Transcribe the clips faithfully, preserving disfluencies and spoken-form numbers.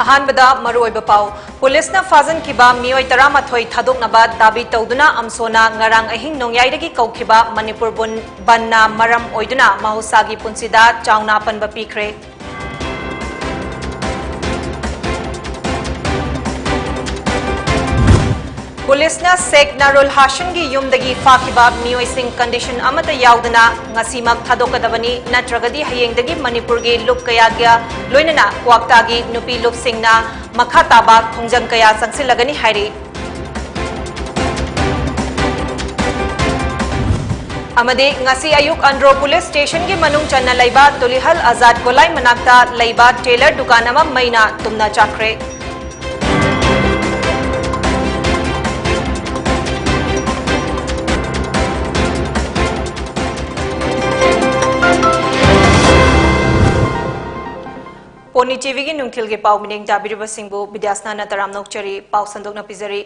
ꯑꯍꯥꯟꯕꯗ ꯃꯔꯨꯑꯣꯏꯕ ꯄꯥꯎ꯫ ꯄꯨꯂꯤꯁꯅ ꯐꯥꯖꯤꯟꯈꯤꯕ ꯃꯤꯑꯣꯏ ꯇꯔꯥꯃꯥꯊꯣꯏ ꯊꯥꯗꯣꯛꯅꯕ ꯗꯥꯕꯤ ꯇꯧꯗꯨꯅ ꯑꯝꯁꯣꯅ ꯉꯔꯥꯡ ꯑꯍꯤꯡ ꯅꯣꯡꯌꯥꯏꯗꯒꯤ ꯀꯧꯈꯤꯕ ꯃꯅꯤꯄꯨꯔ ꯕꯟ, ꯕꯟꯅ ꯃꯔꯝ ꯑꯣꯏꯗꯨꯅ ꯃꯍꯧꯁꯥꯒꯤ ꯄꯨꯟꯁꯤꯗ ꯆꯥꯎꯅ ꯑꯄꯟꯕ ꯄꯤꯈ꯭ꯔꯦ꯫ ꯄꯨꯂꯤꯁꯅ ꯁꯦꯛ ꯅꯥꯔꯨꯜ ꯍꯥꯁꯤꯟꯒꯤ ꯌꯨꯝꯗꯒꯤ ꯐꯥꯈꯤꯕ ꯃꯤꯑꯣꯏꯁꯤꯡ condition ꯑꯃꯠꯇ ꯌꯥꯎꯗꯅ ꯉꯁꯤꯃꯛ ꯊꯥꯗꯣꯛꯀꯗꯕꯅꯤ, ꯅꯠꯇ꯭ꯔꯒꯗꯤ ꯍꯌꯦꯡꯗꯒꯤ ꯃꯅꯤꯄꯨꯔꯒꯤ ꯂꯨꯞ ꯀꯌꯥꯒ ꯂꯣꯏꯅꯅ ꯀ꯭ꯋꯥꯛꯇꯥꯒꯤ ꯅꯨꯄꯤ ꯂꯨꯞꯁꯤꯡꯅ ꯃꯈꯥ ꯇꯥꯕ ꯈꯣꯡꯖꯪ ꯀꯌꯥ ꯆꯪꯁꯤꯜꯂꯒꯅꯤ ꯍꯥꯏꯔꯤ꯫ ꯑꯃꯗꯤ ꯉꯁꯤ ꯑꯌꯨꯛ ꯑꯟꯗ꯭ꯔꯣ ꯄꯨꯂꯤꯁ ꯁ꯭ꯇꯦꯁꯟꯒꯤ ꯃꯅꯨꯡ ꯆꯟꯅ ꯂꯩꯕ ꯇꯨꯂꯤꯍꯜ ꯑꯖꯥꯗ ꯒꯣꯂꯥꯏ ꯃꯅꯥꯛꯇ ꯂꯩꯕ ꯇꯦꯂꯔ ꯗꯨꯀꯥꯟ ꯑꯃ ꯃꯩꯅ ꯇꯨꯝꯅ ꯆꯥꯛꯈ꯭ꯔꯦ꯫ ꯄꯣꯅꯤ ꯇꯤꯚꯤꯒꯤ ꯅꯨꯡꯊꯤꯜꯒꯤ ꯄꯥꯎ ꯃꯤꯠꯌꯦꯡ ꯇꯥꯕꯤꯔꯤꯕꯁꯤꯡꯕꯨ ꯕꯤꯗ꯭ꯌꯥꯁꯅꯥꯅ ꯇꯔꯥꯝꯅ ꯑꯣꯛꯆꯔꯤ꯫ ꯄꯥꯎ ꯁꯟꯗꯣꯛꯅ ꯄꯤꯖꯔꯤ꯫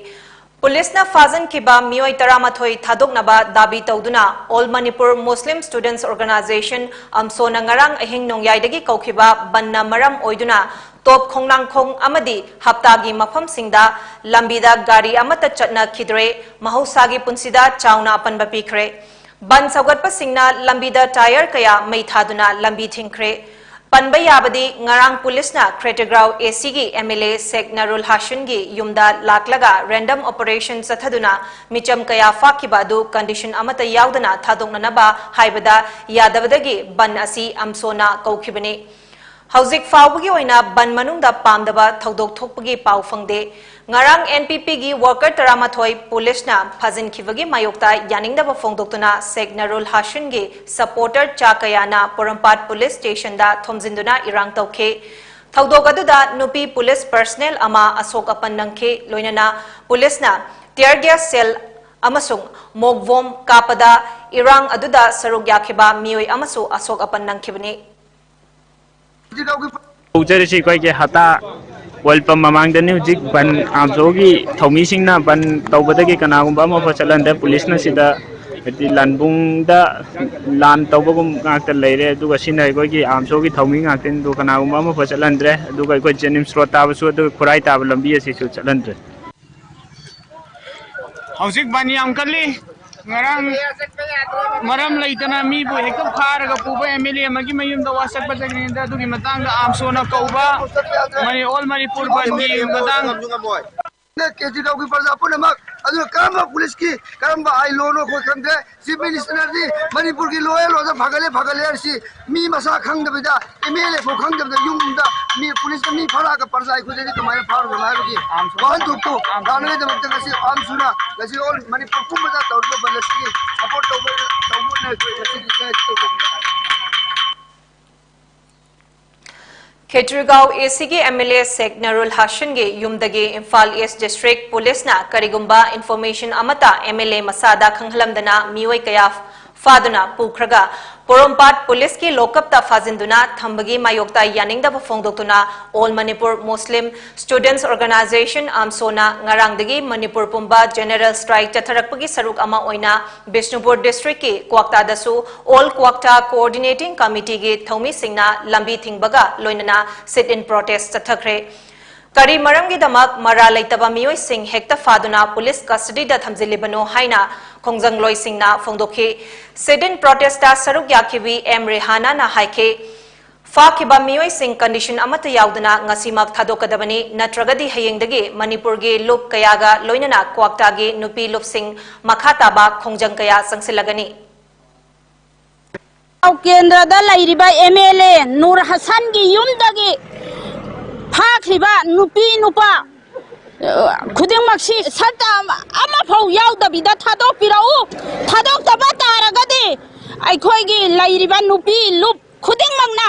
ꯄꯨꯂꯤꯁꯅ ꯐꯥꯖꯤꯟꯈꯤꯕ ꯃꯤꯑꯣꯏ ꯇꯔꯥꯃꯥꯊꯣꯏ ꯊꯥꯗꯣꯛꯅꯕ ꯗꯥꯕꯤ ꯇꯧꯗꯨꯅ All Manipur Muslim Students Organisation, ꯑꯝꯁꯣꯅ ꯉꯔꯥꯡ ꯑꯍꯤꯡ ꯅꯣꯡꯌꯥꯏꯗꯒꯤ ꯀꯧꯈꯤꯕ ꯕꯟꯅ ꯃꯔꯝ ꯑꯣꯏꯗꯨꯅ ꯇꯣꯞ ꯈꯣꯡꯅꯥꯡꯈꯣꯡ ꯑꯃꯗꯤ ꯍꯞꯇꯥꯒꯤ ꯃꯐꯝꯁꯤꯡꯗ ꯂꯝꯕꯤꯗ ꯒꯥꯔꯤ ꯑꯃꯠꯇ ꯆꯠꯅꯈꯤꯗ꯭ꯔꯦ, ꯃꯍꯧꯁꯥꯒꯤ ꯄꯨꯟꯁꯤꯗ ꯆꯥꯎꯅ ꯑꯄꯟꯕ ꯄꯤꯈ꯭ꯔꯦ꯫ ꯕꯟ ꯁꯧꯒꯠꯄꯁꯤꯡꯅ ꯂꯝꯕꯤꯗ ꯇꯥꯌꯔ ꯀꯌꯥ ꯃꯩ ꯊꯥꯗꯨꯅ ꯂꯝꯕꯤ ꯊꯤꯡꯈ꯭ꯔꯦ꯫ ꯄꯟꯕ ꯌꯥꯕꯗꯤ, ꯉꯔꯥꯡ ꯄꯨꯂꯤꯁꯅ ꯈ꯭ꯔꯦꯇꯒ꯭ꯔꯥꯎ ꯑꯦ ꯁꯤꯒꯤ ꯑꯦꯝ ꯑꯦꯜ ꯑꯦ ꯁꯦꯛ ꯅꯔꯨꯜ ꯍꯥꯁꯤꯟꯒꯤ ꯌꯨꯝꯗ ꯂꯥꯛꯂꯒ random operation ꯆꯠꯊꯗꯨꯅ ꯃꯤꯆꯝ ꯀꯌꯥ ꯐꯥꯈꯤꯕ ꯑꯗꯨ condition ꯑꯃꯠꯇ ꯌꯥꯎꯗꯅ ꯊꯥꯗꯣꯛꯅꯅꯕ ꯍꯥꯏꯕꯗ ꯌꯥꯗꯕꯗꯒꯤ ꯕꯟ ꯑꯁꯤ ꯑꯝꯁꯣꯅ ꯀꯧꯈꯤꯕꯅꯤ꯫ ꯍꯧꯖꯤꯛ ꯐꯥꯎꯕꯒꯤ ꯑꯣꯏꯅ ꯕꯟ ꯃꯅꯨꯡꯗ ꯄꯥꯝꯗꯕ ꯊꯧꯗꯣꯛ ꯊꯣꯛꯄꯒꯤ ꯄꯥꯎ ꯐꯪꯗꯦ꯫ ꯉꯔꯥꯡ ꯑꯦꯟ ꯄꯤ ꯄꯤꯒꯤ worker ꯇꯔꯥꯃꯥꯊꯣꯏ ꯄꯨꯂꯤꯁꯅ ꯐꯥꯖꯤꯟꯈꯤꯕꯒꯤ ꯃꯥꯌꯣꯛꯇ ꯌꯥꯅꯤꯡꯗꯕ ꯐꯣꯡꯗꯣꯛꯇꯨꯅ ꯁꯦꯛ ꯅꯔꯨꯜ ꯍꯥꯁꯤꯟꯒꯤ supporter ꯆꯥ ꯀꯌꯥꯅ ꯄꯣꯔꯣꯝꯄꯥꯠ ꯄꯨꯂꯤꯁ ꯁ꯭ꯇꯦꯁꯟꯗ ꯊꯣꯝꯖꯤꯟꯗꯨꯅ ꯏꯔꯥꯡ ꯇꯧꯈꯤ꯫ ꯊꯧꯗꯣꯛ ꯑꯗꯨꯗ ꯅꯨꯄꯤ ꯄꯨꯂꯤꯁ personnel ꯑꯃ ꯑꯁꯣꯛ ꯑꯄꯟ ꯅꯪꯈꯤ, ꯂꯣꯏꯅꯅ ꯄꯨꯂꯤꯁꯅ tear gas shell ꯑꯃꯁꯨꯡ ꯃꯣꯛ ꯕꯣꯝ ꯀꯥꯞꯄꯗ ꯏꯔꯥꯡ ꯑꯗꯨꯗ ꯁꯔꯨꯛ ꯌꯥꯈꯤꯕ ꯃꯤꯑꯣꯏ ꯑꯃꯁꯨ ꯑꯁꯣꯛ ꯑꯄꯟ ꯅꯪꯈꯤꯕꯅꯤ꯫ ꯍꯧꯖꯔꯤꯁꯤ ꯑꯩꯈꯣꯏꯒꯤ ꯍꯇꯥ oil pump ꯃꯃꯥꯡꯗꯅꯤ꯫ ꯍꯧꯖꯤꯛ ꯕꯟ, ꯑꯥꯝꯖꯣꯒꯤ ꯊꯧꯃꯤꯁꯤꯡꯅ ꯕꯟ ꯇꯧꯕꯗꯒꯤ ꯀꯅꯥꯒꯨꯝꯕ ꯑꯃꯐꯥꯎ ꯆꯠꯍꯟꯗꯦ꯫ ꯄꯨꯂꯤꯁꯅ ꯁꯤꯗ ꯍꯥꯏꯗꯤ ꯂꯥꯟꯕꯨꯡꯗ ꯂꯥꯟ ꯇꯧꯕꯒꯨꯝ ꯉꯥꯛꯇ ꯂꯩꯔꯦ꯫ ꯑꯗꯨꯒ ꯁꯤꯅ ꯑꯩꯈꯣꯏꯒꯤ ꯑꯥꯝꯁꯣꯒꯤ ꯊꯧꯃꯤ ꯉꯥꯛꯇꯅꯤ꯫ ꯑꯗꯨ ꯀꯅꯥꯒꯨꯝꯕ ꯑꯃꯐꯥꯎ ꯆꯠꯍꯟꯗ꯭ꯔꯦ꯫ ꯑꯗꯨꯒ ꯑꯩꯈꯣꯏ ꯖꯦꯅꯤꯝꯁ ꯔꯣꯗ ꯇꯥꯕꯁꯨ, ꯑꯗꯨꯒ ꯈꯨꯔꯥꯏ ꯇꯥꯕ ꯂꯝꯕꯤ ꯑꯁꯤꯁꯨ ꯆꯠꯍꯟꯗ꯭ꯔꯦ꯫ ꯍꯧꯖꯤꯛ ꯕꯟ ꯌꯥꯝ ꯀꯜꯂꯤ꯫ ꯉꯔꯥꯡ ꯃꯔꯝ ꯂꯩꯇꯅ ꯃꯤꯕꯨ ꯍꯦꯛꯇ ꯐꯥꯔꯒ ꯄꯨꯕ ꯑꯦꯝ ꯑꯦꯜ ꯑꯦ ꯑꯃꯒꯤ ꯃꯌꯨꯝꯗ ꯋꯥ ꯆꯠꯄ ꯆꯠꯈ꯭ꯔꯤꯉꯩꯗ ꯑꯗꯨꯒꯤ ꯃꯇꯥꯡꯗ ꯑꯥꯝꯁꯣꯅ ꯀꯧꯕ ꯃꯅꯤ-, ꯑꯣꯜ ꯃꯅꯤꯄꯨꯔ ꯕꯟꯒꯤ ꯃꯇꯥꯡ ꯀꯦꯖꯤꯒꯥꯎꯒꯤ ꯄ꯭ꯔꯖꯥ ꯄꯨꯝꯅꯃꯛ, ꯑꯗꯨꯒ ꯀꯔꯝꯕ ꯄꯨꯂꯤꯁꯀꯤ ꯀꯔꯝꯕ ꯑꯥꯏꯟ ꯂꯣꯅꯣ ꯑꯩꯈꯣꯏ ꯈꯪꯗ꯭ꯔꯦ꯫ ꯆꯤꯐ ꯃꯤꯅꯤꯁꯇꯔꯅꯗꯤ ꯃꯅꯤꯄꯨꯔꯒꯤ ꯂꯣ ꯑꯦꯟ ꯑꯣꯔꯗꯔ ꯐꯒꯠꯂꯦ, ꯐꯒꯠꯂꯦ ꯍꯥꯏꯔꯁꯤ ꯃꯤ ꯃꯁꯥ ꯈꯪꯗꯕꯤꯗ, ꯑꯦꯝ ꯑꯦꯜ ꯑꯦ ꯐꯥꯎ ꯈꯪꯗꯕꯤꯗ ꯌꯨꯝꯗ ꯃꯤ ꯄꯨꯂꯤꯁꯅ ꯃꯤ ꯐꯥꯔꯛꯑꯒ ꯄ꯭ꯔꯖꯥ ꯑꯩꯈꯣꯏꯗꯗꯤ ꯀꯃꯥꯏꯅ ꯐꯥꯔꯨꯗꯣꯏꯅꯣ ꯍꯥꯏꯕꯒꯤ ꯋꯥꯍꯟꯊꯣꯛꯇꯨ ꯂꯥꯛꯅꯉꯩꯗꯃꯛꯇ ꯉꯁꯤ ꯑꯥꯝꯁꯨꯅ ꯉꯁꯤ ꯑꯣꯜ ꯃꯅꯤꯄꯨꯔ ꯄꯨꯝꯕꯗ ꯇꯧꯔꯤꯕ ꯕꯟ ꯑꯁꯤꯒꯤ ꯁꯄꯣꯔꯠ ꯇꯧꯕ, ꯇꯧꯕ ꯑꯣꯏꯅ ꯑꯩꯈꯣꯏ ꯉꯁꯤꯗꯤ ꯇꯧꯕꯅꯤ꯫ ꯈꯦꯇ꯭ꯔꯤꯒꯥꯎ ꯑꯦ ꯁꯤꯒꯤ ꯑꯦꯝ ꯑꯦꯜ ꯑꯦ ꯁꯦꯛ ꯅꯔꯨꯜ ꯍꯥꯁꯟꯒꯤ ꯌꯨꯝꯗꯒꯤ ꯏꯝꯐꯥꯜ ꯏꯁ ꯗꯤꯁꯇ꯭ꯔꯤꯛ ꯄꯨꯂꯤꯁꯅ ꯀꯔꯤꯒꯨꯝꯕ ꯏꯟꯐꯣꯔꯃꯦꯁꯟ ꯑꯃꯠꯇ ꯑꯦꯝ ꯑꯦꯜ ꯑꯦ ꯃꯁꯥꯗ ꯈꯪꯍꯜꯂꯝꯗꯅ ꯃꯤꯑꯣꯏ ꯀꯌꯥ ꯐꯥꯗꯨꯅ ꯄꯨꯈ꯭ꯔꯒ ꯄꯣꯔꯣꯝꯄꯥꯠ ꯄꯨꯂꯤꯁꯀꯤ ꯂꯣꯀꯞꯇ ꯐꯥꯖꯤꯟꯗꯨꯅ ꯊꯝꯕꯒꯤ ꯃꯥꯌꯣꯛꯇ ꯌꯥꯅꯤꯡꯗꯕ ꯐꯣꯡꯗꯣꯛꯇꯨꯅ ꯑꯣꯜ ꯃꯅꯤꯄꯨꯔ ꯃꯨꯁꯂꯤꯝ ꯁ꯭ꯇꯨꯗꯦꯟꯠꯁ ꯑꯣꯔꯒꯅꯥꯏꯖꯦꯁꯟ, ꯑꯥꯝꯁꯣꯅ ꯉꯔꯥꯡꯗꯒꯤ ꯃꯅꯤꯄꯨꯔ ꯄꯨꯝꯕ ꯖꯦꯅꯔꯦꯜ ꯁ꯭ꯇ꯭ꯔꯥꯏꯛ ꯆꯠꯊꯔꯛꯄꯒꯤ ꯁꯔꯨꯛ ꯑꯃ ꯑꯣꯏꯅ ꯕꯤꯁꯅꯨꯄꯨꯔ ꯗꯤꯁꯇ꯭ꯔꯤꯛꯀꯤ ꯀ꯭ꯋꯥꯛꯇꯥꯗꯁꯨ ꯑꯣꯜ ꯀ꯭ꯋꯥꯛꯇꯥ ꯀꯣꯑꯣꯔꯗꯤꯅꯦꯇꯤꯡ ꯀꯃꯤꯇꯤꯒꯤ ꯊꯧꯃꯤꯁꯤꯡꯅ ꯂꯝꯕꯤ ꯊꯤꯡꯕꯒ ꯂꯣꯏꯅꯅ ꯁꯤꯠ ꯏꯟ ꯄ꯭ꯔꯣꯇꯦꯁ ꯆꯠꯊꯈ꯭ꯔꯦ꯫ ꯀꯔꯤ ꯃꯔꯝꯒꯤꯗꯃꯛ ꯃꯔꯥꯜ ꯂꯩꯇꯕ ꯃꯤꯑꯣꯏꯁꯤꯡ ꯍꯦꯛꯇ ꯐꯥꯗꯨꯅ ꯄꯨꯂꯤꯁ ꯀꯁꯇꯗꯤꯗ ꯊꯝꯖꯤꯜꯂꯤꯕꯅꯣ ꯍꯥꯏꯅ ꯈꯣꯡꯖꯪꯂꯣꯏꯁꯤꯡꯅ ꯐꯣꯡꯗꯣꯛꯈꯤ꯫ ꯁꯤꯠ ꯏꯟ ꯄ꯭ꯔꯣꯇꯦꯁꯇ ꯁꯔꯨꯛ ꯌꯥꯈꯤꯕꯤ ꯑꯦꯝ ꯔꯦꯍꯥꯅꯥꯅ ꯍꯥꯏꯈꯤ, ꯐꯥꯈꯤꯕ ꯃꯤꯑꯣꯏꯁꯤꯡ ꯀꯟꯗꯤꯁꯟ ꯑꯃꯠꯇ ꯌꯥꯎꯗꯅ ꯉꯁꯤꯃꯛ ꯊꯥꯗꯣꯛꯀꯗꯕꯅꯤ, ꯅꯠꯇ꯭ꯔꯒꯗꯤ ꯍꯌꯦꯡꯗꯒꯤ ꯃꯅꯤꯄꯨꯔꯒꯤ ꯂꯨꯞ ꯀꯌꯥꯒ ꯂꯣꯏꯅꯅ ꯀ꯭ꯋꯥꯛꯇꯥꯒꯤ ꯅꯨꯄꯤ ꯂꯨꯞꯁꯤꯡ ꯃꯈꯥ ꯇꯥꯕ ꯈꯣꯡꯖꯪ ꯀꯌꯥ ꯆꯪꯁꯤꯜꯂꯒꯅꯤ꯫ ꯀꯦꯟꯗ꯭ꯔꯗ ꯂꯩꯔꯤꯕ ꯑꯦꯝ ꯑꯦꯜ ꯑꯦ ꯅꯨꯔ ꯍꯁꯟꯒꯤ ꯌꯨꯝꯗꯒꯤ ꯐꯥꯈ꯭ꯔꯤꯕ ꯅꯨꯄꯤ ꯅꯨꯄꯥ, ꯑ, ꯈꯨꯗꯤꯡꯃꯛꯁꯤ ꯁꯛꯇ ꯑꯃ-, ꯑꯃꯐꯥꯎ ꯌꯥꯎꯗꯕꯤꯗ ꯊꯥꯗꯣꯛꯄꯤꯔꯛꯎ꯫ ꯊꯥꯗꯣꯛꯇꯕ ꯇꯥꯔꯒꯗꯤ ꯑꯩꯈꯣꯏꯒꯤ ꯂꯩꯔꯤꯕ ꯅꯨꯄꯤ ꯂꯨꯞ ꯈꯨꯗꯤꯡꯃꯛꯅ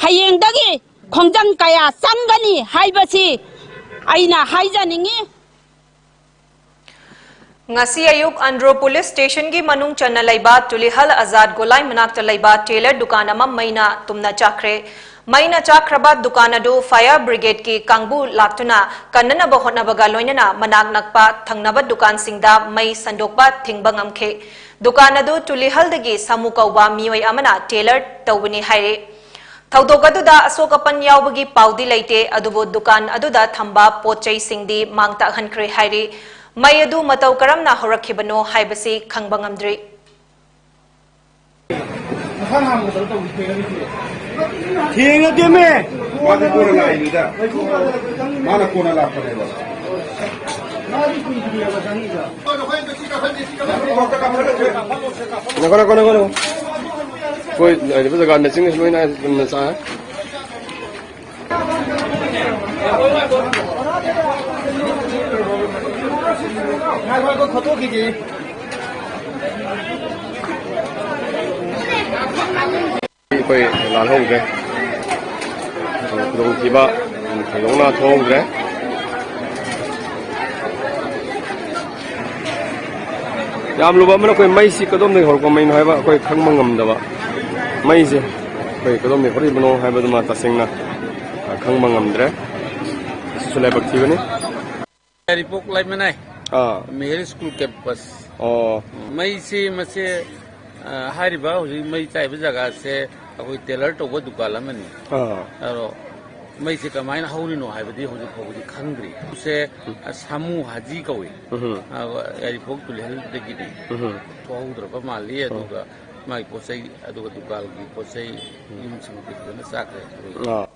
ꯍꯌꯦꯡꯗꯒꯤ ꯈꯣꯡꯖꯪ ꯀꯌꯥ ꯆꯪꯒꯅꯤ ꯍꯥꯏꯕꯁꯤ ꯑꯩꯅ ꯍꯥꯏꯖꯅꯤꯡꯏ꯫ ꯉꯁꯤ ꯑꯌꯨꯛ ꯑꯟꯗ꯭ꯔꯣ ꯄꯨꯂꯤꯁ ꯁ꯭ꯇꯦꯁꯟꯒꯤ ꯃꯅꯨꯡ ꯆꯟꯅ ꯂꯩꯕ ꯇꯨꯂꯤꯍꯜ ꯑꯖꯥꯗ ꯒꯣꯂꯥꯏ ꯃꯅꯥꯛꯇ ꯂꯩꯕ ꯇꯦꯂꯔ ꯗꯨꯀꯥꯟ ꯑꯃ ꯃꯩꯅ ꯇꯨꯝꯅ ꯆꯥꯛꯈ꯭ꯔꯦ꯫ ꯃꯩꯅ ꯆꯥꯛꯈ꯭ꯔꯕ ꯗꯨꯀꯥꯟ ꯑꯗꯨ ꯐꯥꯌꯔ ꯕ꯭ꯔꯤꯒꯦꯗꯀꯤ ꯀꯥꯡꯕꯨ ꯂꯥꯛꯇꯨꯅ ꯀꯟꯅꯅꯕ ꯍꯣꯠꯅꯕꯒ ꯂꯣꯏꯅꯅ ꯃꯅꯥꯛ ꯅꯛꯄ ꯊꯪꯅꯕ ꯗꯨꯀꯥꯟꯁꯤꯡꯗ ꯃꯩ ꯁꯟꯗꯣꯛꯄ ꯊꯤꯡꯕ ꯉꯝꯈꯤ꯫ ꯗꯨꯀꯥꯟ ꯑꯗꯨ ꯇꯨꯂꯤꯍꯜꯗꯒꯤ ꯁꯥꯃꯨ ꯀꯧꯕ ꯃꯤꯑꯣꯏ ꯑꯃꯅ ꯇꯦꯂꯔ ꯇꯧꯕꯅꯤ ꯍꯥꯏꯔꯤ꯫ ꯊꯧꯗꯣꯛ ꯑꯗꯨꯗ ꯑꯁꯣꯛ ꯑꯄꯟ ꯌꯥꯎꯕꯒꯤ ꯄꯥꯎꯗꯤ ꯂꯩꯇꯦ, ꯑꯗꯨꯕꯨ ꯗꯨꯀꯥꯟ ꯑꯗꯨꯗ ꯊꯝꯕ ꯄꯣꯠ ꯆꯩꯁꯤꯡꯗꯤ ꯃꯥꯡ ꯇꯥꯛꯍꯟꯈ꯭ꯔꯦ ꯍꯥꯏꯔꯤ꯫ ꯃꯩ ꯑꯗꯨ ꯃꯇꯧ ꯀꯔꯝꯅ ꯍꯧꯔꯛꯈꯤꯕꯅꯣ ꯍꯥꯏꯕꯁꯤ ꯈꯪꯕ ꯉꯝꯗ꯭ꯔꯤ꯫ ꯊꯦꯡꯉꯗꯦꯃꯦ꯫ ꯃꯥꯗꯤ ꯀꯣꯟꯅ ꯂꯥꯛꯏꯅꯤꯗ꯫ ꯃꯥꯅ ꯀꯣꯟꯅ ꯂꯥꯛꯄꯅꯦꯕ꯫ ꯉꯥꯏꯈꯣ, ꯉꯥꯏꯈꯣ, ꯉꯥꯏꯈꯣ, ꯉꯥꯏꯈꯣ꯫ ꯑꯩꯈꯣꯏ ꯂꯩꯔꯤꯕ ꯖꯒꯥ ꯃꯦꯆꯤꯟꯒꯁꯨ ꯂꯣꯏꯅ ꯆꯨꯝꯅ ꯆꯥꯏ꯫ ꯑꯩꯈꯣꯏ ꯂꯥꯜꯍꯧꯗ꯭ꯔꯦ꯫ ꯈꯨꯗꯣꯡꯊꯤꯕ ꯊꯣꯏꯗꯣꯛꯅ ꯊꯣꯛꯍꯧꯗ꯭ꯔꯦ꯫ ꯌꯥꯝ ꯂꯨꯕ ꯑꯃꯅ ꯑꯩꯈꯣꯏ ꯃꯩꯁꯤ ꯀꯗꯣꯝꯗꯒꯤ ꯍꯧꯔꯛꯄ ꯃꯩꯅꯣ ꯍꯥꯏꯕ ꯑꯩꯈꯣꯏ ꯈꯪꯕ ꯉꯝꯗꯕ꯫ ꯃꯩꯁꯦ ꯑꯩꯈꯣꯏ ꯀꯗꯣꯝꯗꯒꯤ ꯍꯧꯔꯛꯏꯕꯅꯣ ꯍꯥꯏꯕꯗꯨꯃ ꯇꯁꯦꯡꯅ, ꯑ, ꯈꯪꯕ ꯉꯝꯗ꯭ꯔꯦ꯫ ꯑꯁꯤꯁꯨ ꯂꯥꯏꯕꯛ ꯊꯤꯕꯅꯤ꯫ ꯌꯥꯏꯔꯤꯄꯣꯛ ꯂꯩꯃꯅꯥꯏ ꯑꯥ꯫ ꯃꯦꯍꯔ ꯁ꯭ꯀꯨꯜ ꯀꯦꯝꯄꯁ꯫ ꯑꯣ꯫ ꯃꯩꯁꯤ ꯃꯁꯦ, ꯑ, ꯍꯥꯏꯔꯤꯕ ꯍꯧꯖꯤꯛ ꯃꯩ ꯆꯥꯏꯕ ꯖꯒꯥꯁꯦ ꯑꯩꯈꯣꯏ ꯇꯦꯂꯔ ꯇꯧꯕ ꯗꯨꯀꯥꯟ ꯑꯃꯅꯤ꯫ ꯑꯥ꯫ ꯑꯗꯣ ꯃꯩꯁꯦ ꯀꯃꯥꯏꯅ ꯍꯧꯔꯤꯅꯣ ꯍꯥꯏꯕꯗꯤ ꯍꯧꯖꯤꯛ ꯐꯥꯎꯕꯗꯤ ꯈꯪꯗ꯭ꯔꯤ꯫ ꯁꯦ, ꯑ, ꯁꯥꯃꯨ ꯍꯥꯖꯤ ꯀꯧꯏ꯫ ꯎꯝ꯫ ꯑ, ꯌꯥꯏꯔꯤꯄꯣꯛ ꯇꯨꯂꯤꯍꯜꯗꯒꯤꯅꯤ꯫ ꯎꯝ꯫ ꯊꯣꯛꯍꯧꯗ꯭ꯔꯕ ꯃꯥꯜꯂꯤ, ꯑꯣ꯫ ꯑꯗꯨꯒ ꯃꯥꯒꯤ ꯄꯣꯠ ꯆꯩ, ꯑꯗꯨꯒ ꯗꯨꯀꯥꯟꯒꯤ ꯄꯣꯠ ꯆꯩ, ꯎꯝ꯫ ꯌꯨꯝꯁꯤꯡꯗꯤ ꯐꯖꯅ ꯆꯥꯈ꯭ꯔꯦ꯫ ꯑꯥ꯫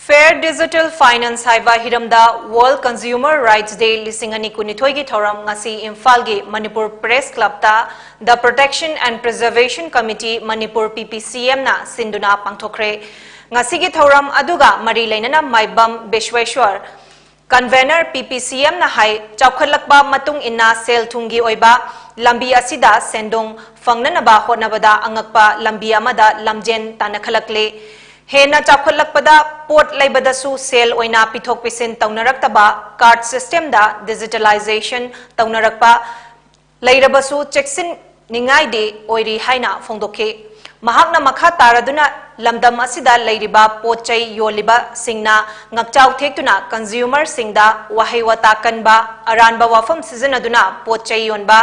Fair Digital Finance ꯍꯥꯏꯕ ꯍꯤꯔꯝꯗ World Consumer Rights Day ꯂꯤꯁꯤꯡ ꯑꯅꯤ ꯀꯨꯟꯅꯤꯊꯣꯏꯒꯤ ꯊꯧꯔꯝ ꯉꯁꯤ ꯏꯝꯐꯥꯜꯒꯤ ꯃꯅꯤꯄꯨꯔ ꯄ꯭ꯔꯦꯁ ꯀ꯭ꯂꯕꯇ The Protection and Preservation Committee Manipur, P P C ꯑꯦꯝꯅ ꯁꯤꯟꯗꯨꯅ ꯄꯥꯡꯊꯣꯛꯈ꯭ꯔꯦ꯫ ꯉꯁꯤꯒꯤ ꯊꯧꯔꯝ ꯑꯗꯨꯒ ꯃꯔꯤ ꯂꯩꯅꯅ ꯃꯥꯏꯕꯝ ꯕꯤꯁ꯭ꯋꯦꯁ꯭ꯋꯔ, ꯀꯟꯚꯦꯅꯔ, ꯄꯤ ꯄꯤ ꯁꯤ ꯑꯦꯝꯅ ꯍꯥꯏ, ꯆꯥꯎꯈꯠꯂꯛꯄ ꯃꯇꯨꯡ ꯏꯟꯅ ꯁꯦꯜ ꯊꯨꯝꯒꯤ ꯑꯣꯏꯕ ꯂꯝꯕꯤ ꯑꯁꯤꯗ ꯁꯦꯟꯗꯣꯡ ꯐꯪꯅꯅꯕ ꯍꯣꯠꯅꯕꯗ ꯑꯉꯛꯄ ꯂꯝꯕꯤ ꯑꯃꯗ ꯂꯝꯖꯦꯟ ꯇꯥꯟꯅꯈꯠꯂꯛꯂꯤ꯫ ꯍꯦꯟꯅ ꯆꯥꯎꯈꯠꯂꯛꯄꯗ ꯄꯣꯠ ꯂꯩꯕꯗꯁꯨ ꯁꯦꯜ ꯑꯣꯏꯅ ꯄꯤꯊꯣꯛ ꯄꯤꯁꯤꯟ ꯇꯧꯅꯔꯛꯇꯕ, ꯀꯥꯔꯗ ꯁꯤꯁꯇꯦꯝꯗ ꯗꯤꯖꯤꯇꯦꯂꯥꯏꯖꯦꯁꯟ ꯇꯧꯅꯔꯛꯄ ꯂꯩꯔꯕꯁꯨ ꯆꯦꯛꯁꯤꯟꯅꯤꯡꯉꯥꯏꯗꯤ ꯑꯣꯏꯔꯤ ꯍꯥꯏꯅ ꯐꯣꯡꯗꯣꯛꯈꯤ꯫ ꯃꯍꯥꯛꯅ ꯃꯈꯥ ꯇꯥꯔꯗꯨꯅ ꯂꯝꯗꯝ ꯑꯁꯤꯗ ꯂꯩꯔꯤꯕ ꯄꯣꯠ ꯆꯩ ꯌꯣꯜꯂꯤꯕꯁꯤꯡꯅ ꯉꯛꯆꯥꯎ ꯊꯦꯛꯇꯨꯅ consumerꯁꯤꯡꯗ ꯋꯥꯍꯩ ꯋꯥꯇꯥ ꯀꯟꯕ, ꯑꯔꯥꯟꯕ ꯋꯥꯐꯝ ꯁꯤꯖꯤꯟꯅꯗꯨꯅ ꯄꯣꯠ ꯆꯩ ꯌꯣꯟꯕ,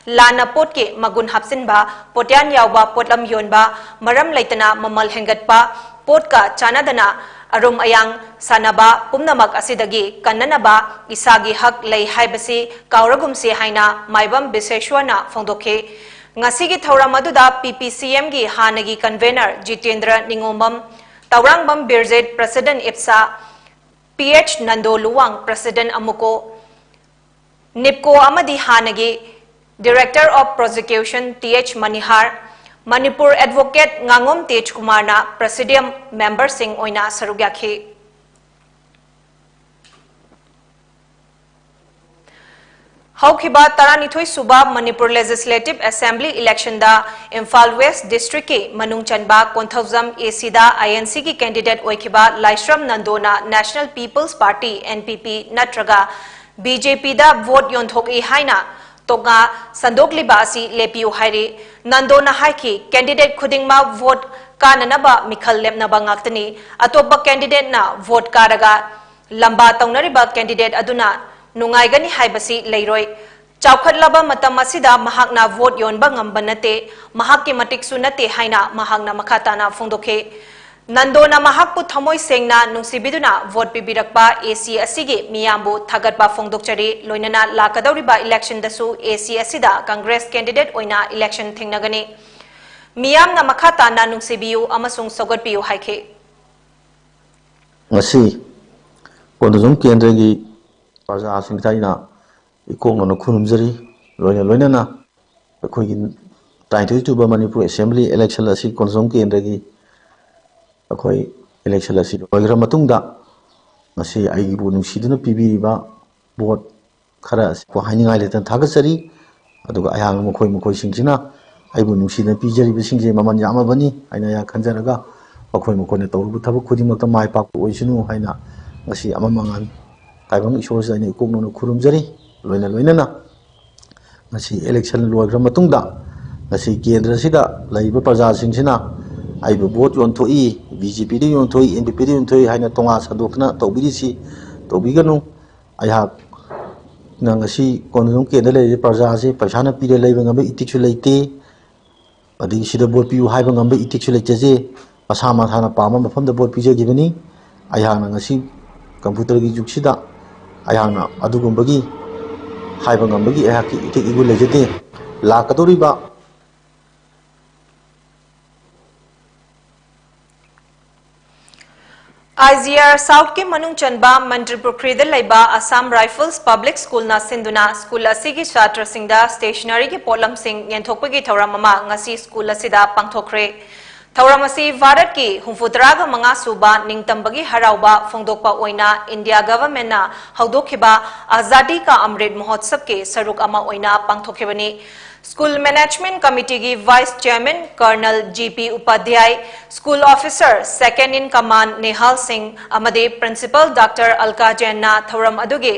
ꯂꯥꯟꯅ ꯄꯣꯠꯀꯤ ꯃꯒꯨꯟ ꯍꯥꯞꯆꯤꯟꯕ, ꯄꯣꯠꯌꯥꯟ ꯌꯥꯎꯕ ꯄꯣꯠꯂꯝ ꯌꯣꯟꯕ, ꯃꯔꯝ ꯂꯩꯇꯅ ꯃꯃꯜ ꯍꯦꯟꯒꯠꯄ, ꯄꯣꯠꯀ ꯆꯥꯟꯅꯗꯅ ꯑꯔꯨꯝ ꯑꯌꯥꯡ ꯁꯥꯟꯅꯕ ꯄꯨꯝꯅꯃꯛ ꯑꯁꯤꯗꯒꯤ ꯀꯟꯅꯅꯕ ꯏꯁꯥꯒꯤ ꯍꯛ ꯂꯩ ꯍꯥꯏꯕꯁꯤ ꯀꯥꯎꯔꯒꯨꯝꯁꯤ ꯍꯥꯏꯅ ꯃꯥꯏꯕꯝ ꯕꯤꯁꯦꯁ꯭ꯋꯔꯅ ꯐꯣꯡꯗꯣꯛꯈꯤ꯫ ꯉꯁꯤꯒꯤ ꯊꯧꯔꯝ ꯑꯗꯨꯗ PPCMꯒꯤ ꯍꯥꯟꯅꯒꯤ convener Jitendra ꯅꯤꯉꯣꯝꯕꯝ, Tourangbam ꯕꯤꯔꯖꯤꯠ, president ꯏꯞꯁꯥ, PH Nando Luwang, president ꯑꯃꯨꯀꯣ, NIPCO ꯑꯃꯗꯤ ꯍꯥꯟꯅꯒꯤ director of prosecution T H Manihar, Manipur advocate ꯉꯥꯉꯣꯝ ꯇꯦꯖꯀꯨꯃꯥꯔꯅ presidium memberꯁꯤꯡ ꯑꯣꯏꯅ ꯁꯔꯨꯛ ꯌꯥꯈꯤ꯫ ꯍꯧꯈꯤꯕ ꯇꯔꯥꯅꯤꯊꯣꯏ ꯁꯨꯕ Manipur Legislative Assembly electionꯗ Imphal West districtꯀꯤ ꯃꯅꯨꯡ ꯆꯟꯕ ꯀꯣꯟꯊꯧꯖꯝ ACꯗ INCꯒꯤ candidate ꯑꯣꯏꯈꯤꯕ ꯂꯥꯏꯁ꯭ꯔꯝ ꯅꯟꯗꯣꯅ National People's Party, NPP, ꯅꯠꯇ꯭ꯔꯒ BJPꯗ vote ꯌꯣꯟꯊꯣꯛꯏ ꯍꯥꯏꯅ ꯇꯣꯉꯥ ꯁꯟꯗꯣꯛꯂꯤꯕ ꯑꯁꯤ ꯂꯦꯞꯄꯤꯌꯨ ꯍꯥꯏꯔꯤ꯫ ꯅꯟꯗꯣꯅ ꯍꯥꯏꯈꯤ, candidate ꯈꯨꯗꯤꯡꯃꯛ vote ꯀꯥꯅꯅꯕ ꯃꯤꯈꯜ ꯂꯦꯞꯅꯕ ꯉꯥꯛꯇꯅꯤ꯫ ꯑꯇꯣꯞꯄ candidateꯅ vote ꯀꯥꯔꯒ ꯂꯝꯕꯥ ꯇꯧꯅꯔꯤꯕ candidate ꯑꯗꯨꯅ ꯅꯨꯡꯉꯥꯏꯒꯅꯤ ꯍꯥꯏꯕꯁꯤ ꯂꯩꯔꯣꯏ꯫ ꯆꯥꯎꯈꯠꯂꯕ ꯃꯇꯝ ꯑꯁꯤꯗ ꯃꯍꯥꯛꯅ vote ꯌꯣꯟꯕ ꯉꯝꯕ ꯅꯠꯇꯦ, ꯃꯍꯥꯛꯀꯤ ꯃꯇꯤꯛꯁꯨ ꯅꯠꯇꯦ ꯍꯥꯏꯅ ꯃꯍꯥꯛꯅ ꯃꯈꯥ ꯇꯥꯅ ꯐꯣꯡꯗꯣꯛꯈꯤ꯫ ꯅꯟꯗꯣꯅ ꯃꯍꯥꯛꯄꯨ ꯊꯃꯣꯏ ꯁꯦꯡꯅ ꯅꯨꯡꯁꯤꯕꯤꯗꯨꯅ vote ꯄꯤꯕꯤꯔꯛꯄ AC ꯑꯁꯤꯒꯤ ꯃꯤꯌꯥꯝꯕꯨ ꯊꯥꯒꯠꯄ ꯐꯣꯡꯗꯣꯛꯆꯔꯤ, ꯂꯣꯏꯅꯅ ꯂꯥꯛꯀꯗꯧꯔꯤꯕ electionꯗꯁꯨ AC ꯑꯁꯤꯗ Congress candidate ꯑꯣꯏꯅ election ꯊꯦꯡꯅꯒꯅꯤ꯫ ꯃꯤꯌꯥꯝꯅ ꯃꯈꯥ ꯇꯥꯅ ꯅꯨꯡꯁꯤꯕꯤꯌꯨ ꯑꯃꯁꯨꯡ ꯁꯧꯒꯠꯄꯤꯌꯨ ꯍꯥꯏꯈꯤ꯫ ꯉꯁꯤ ꯀꯣꯟꯊꯧꯖꯝ ꯀꯦꯟꯗ꯭ꯔꯒꯤ ꯄ꯭ꯔꯖꯥꯁꯤꯡꯗ ꯑꯩꯅ ꯏꯀꯣꯛꯅꯅ ꯈꯨꯔꯨꯝꯖꯔꯤ꯫ ꯂꯣꯏꯅ ꯂꯣꯏꯅꯅ ꯑꯩꯈꯣꯏꯒꯤ ꯇꯔꯥꯅꯤꯊꯣꯏ ꯁꯨꯕ ꯃꯅꯤꯄꯨꯔ Assembly election ꯑꯁꯤ ꯀꯣꯟꯊꯧꯖꯝ ꯀꯦꯟꯗ꯭ꯔꯒꯤ ꯑꯩꯈꯣꯏ election ꯑꯁꯤ ꯂꯣꯏꯈ꯭ꯔ ꯃꯇꯨꯡꯗ ꯉꯁꯤ ꯑꯩꯕꯨ ꯅꯨꯡꯁꯤꯗꯨꯅ ꯄꯤꯕꯤꯔꯤꯕ vote ꯈꯔ ꯑꯁꯤꯕꯨ ꯍꯥꯏꯅꯤꯡꯉꯥꯏ ꯂꯩꯇꯅ ꯊꯥꯒꯠꯆꯔꯤ꯫ ꯑꯗꯨꯒ ꯑꯩꯍꯥꯛꯅ ꯃꯈꯣꯏ ꯃꯈꯣꯏꯁꯤꯡꯁꯤꯅ ꯑꯩꯕꯨ ꯅꯨꯡꯁꯤꯗꯨꯅ ꯄꯤꯖꯔꯤꯕꯁꯤꯡꯁꯦ ꯃꯃꯜ ꯌꯥꯝꯂꯕꯅꯤ ꯍꯥꯏꯅ ꯑꯩꯍꯥꯛ ꯈꯟꯖꯔꯒ ꯃꯈꯣꯏ ꯃꯈꯣꯏꯅ ꯇꯧꯔꯨꯕ ꯊꯕꯛ ꯈꯨꯗꯤꯡꯃꯛꯇ ꯃꯥꯏ ꯄꯥꯛꯄ ꯑꯣꯏꯁꯅꯨ ꯍꯥꯏꯅ ꯉꯁꯤ ꯑꯃ ꯃꯉꯥꯜ ꯇꯥꯏꯕꯪ ꯏꯁꯣꯔꯁꯤꯗ ꯑꯩꯅ ꯏꯀꯣꯛꯅꯅ ꯈꯨꯔꯨꯝꯖꯔꯤ꯫ ꯂꯣꯏꯅ ꯂꯣꯏꯅꯅ ꯉꯁꯤ election ꯂꯣꯏꯈ꯭ꯔ ꯃꯇꯨꯡꯗ ꯉꯁꯤ ꯀꯦꯟꯗ꯭ꯔꯁꯤꯗ ꯂꯩꯔꯤꯕ ꯄ꯭ꯔꯖꯥꯁꯤꯡꯁꯤꯅ ꯑꯩꯕꯨ ꯚꯣꯠ ꯌꯣꯟꯊꯣꯛꯏ, ꯕꯤ ꯖꯦ ꯄꯤꯗ ꯌꯣꯟꯊꯣꯛꯏ, ꯑꯦꯟ ꯄꯤ ꯄꯤꯗ ꯌꯣꯟꯊꯣꯛꯏ ꯍꯥꯏꯅ ꯇꯣꯉꯥꯟ ꯁꯟꯗꯣꯛꯇꯅ ꯇꯧꯕꯤꯔꯤꯁꯤ ꯇꯧꯕꯤꯒꯅꯨ꯫ ꯑꯩꯍꯥꯛꯅ ꯉꯁꯤ ꯀꯣꯅꯨꯡ ꯀꯦꯟꯗ꯭ꯔ ꯂꯩꯔꯤꯕ ꯄ꯭ꯔꯖꯥꯁꯦ ꯄꯩꯁꯥꯅ ꯄꯤꯔ ꯂꯩꯕ ꯉꯝꯕ ꯏꯊꯤꯛꯁꯨ ꯂꯩꯇꯦ, ꯑꯗꯒꯤ ꯁꯤꯗ ꯚꯣꯠ ꯄꯤꯌꯨ ꯍꯥꯏꯕ ꯉꯝꯕ ꯏꯊꯤꯛꯁꯨ ꯂꯩꯖꯗꯦ꯫ ꯃꯁꯥ ꯃꯁꯥꯅ ꯄꯥꯝꯕ ꯃꯐꯝꯗ ꯚꯣꯠ ꯄꯤꯖꯈꯤꯕꯅꯤ꯫ ꯑꯩꯍꯥꯛꯅ ꯉꯁꯤ ꯀꯝꯄ꯭ꯌꯨꯇꯔꯒꯤ ꯖꯨꯒꯁꯤꯗ ꯑꯩꯍꯥꯛꯅ ꯑꯗꯨꯒꯨꯝꯕꯒꯤ ꯍꯥꯏꯕ ꯉꯝꯕꯒꯤ ꯑꯩꯍꯥꯛꯀꯤ ꯏꯊꯤꯛ ꯏꯒꯨꯟ ꯂꯩꯖꯗꯦ꯫ ꯂꯥꯛꯀꯗꯧꯔꯤꯕ ꯑꯥꯏ ꯖꯤ ꯑꯥꯔ ꯁꯥꯎꯠꯀꯤ ꯃꯅꯨꯡ ꯆꯟꯕ ꯃꯟꯇ꯭ꯔꯤ ꯄꯨꯈ꯭ꯔꯤꯗ ꯂꯩꯕ ꯑꯁꯥꯝ ꯔꯥꯏꯐꯜꯁ ꯄꯕ꯭ꯂꯤꯛ ꯁ꯭ꯀꯨꯜꯅ ꯁꯤꯟꯗꯨꯅ ꯁ꯭ꯀꯨꯜ ꯑꯁꯤꯒꯤ ꯁꯥꯇ꯭ꯔꯁꯤꯡꯗ ꯁ꯭ꯇꯦꯁꯅꯔꯤꯒꯤ ꯄꯣꯠꯂꯝꯁꯤꯡ ꯌꯦꯟꯊꯣꯛꯄꯒꯤ ꯊꯧꯔꯝ ꯑꯃ ꯉꯁꯤ ꯁ꯭ꯀꯨꯜ ꯑꯁꯤꯗ ꯄꯥꯡꯊꯣꯛꯈ꯭ꯔꯦ꯫ ꯊꯧꯔꯝ ꯑꯁꯤ ꯚꯥꯔꯠꯀꯤ ꯍꯨꯝꯐꯨ ꯇꯔꯥꯒ ꯃꯉꯥ ꯁꯨꯕ ꯅꯤꯡꯇꯝꯕꯒꯤ ꯍꯔꯥꯎꯕ ꯐꯣꯡꯗꯣꯛꯄ ꯑꯣꯏꯅ ꯏꯟꯗꯤꯌꯥ ꯒꯚꯔꯟꯃꯦꯟꯠꯅ ꯍꯧꯗꯣꯛꯈꯤꯕ ꯑꯖꯥꯗꯤ ꯀꯥ ꯑꯃ꯭ꯔꯤꯠ ꯃꯍꯣꯠꯁꯕꯀꯤ ꯁꯔꯨꯛ ꯑꯃ ꯑꯣꯏꯅ ꯄꯥꯡꯊꯣꯛꯈꯤꯕꯅꯤ꯫ ꯁ꯭ꯀꯨꯜ ꯃꯦꯅꯦꯖꯃꯦꯟꯠ ꯀꯃꯤꯇꯤꯒꯤ vice chairman colonel G P Upadhyay, school officer second in command Nehal Singh ꯑꯃꯗꯤ ꯄ꯭ꯔꯤꯟꯁꯤꯄꯜ ꯗꯥꯛꯇꯔ ꯑꯜꯀꯥ ꯖꯦꯟꯅ ꯊꯧꯔꯝ ꯑꯗꯨꯒꯤ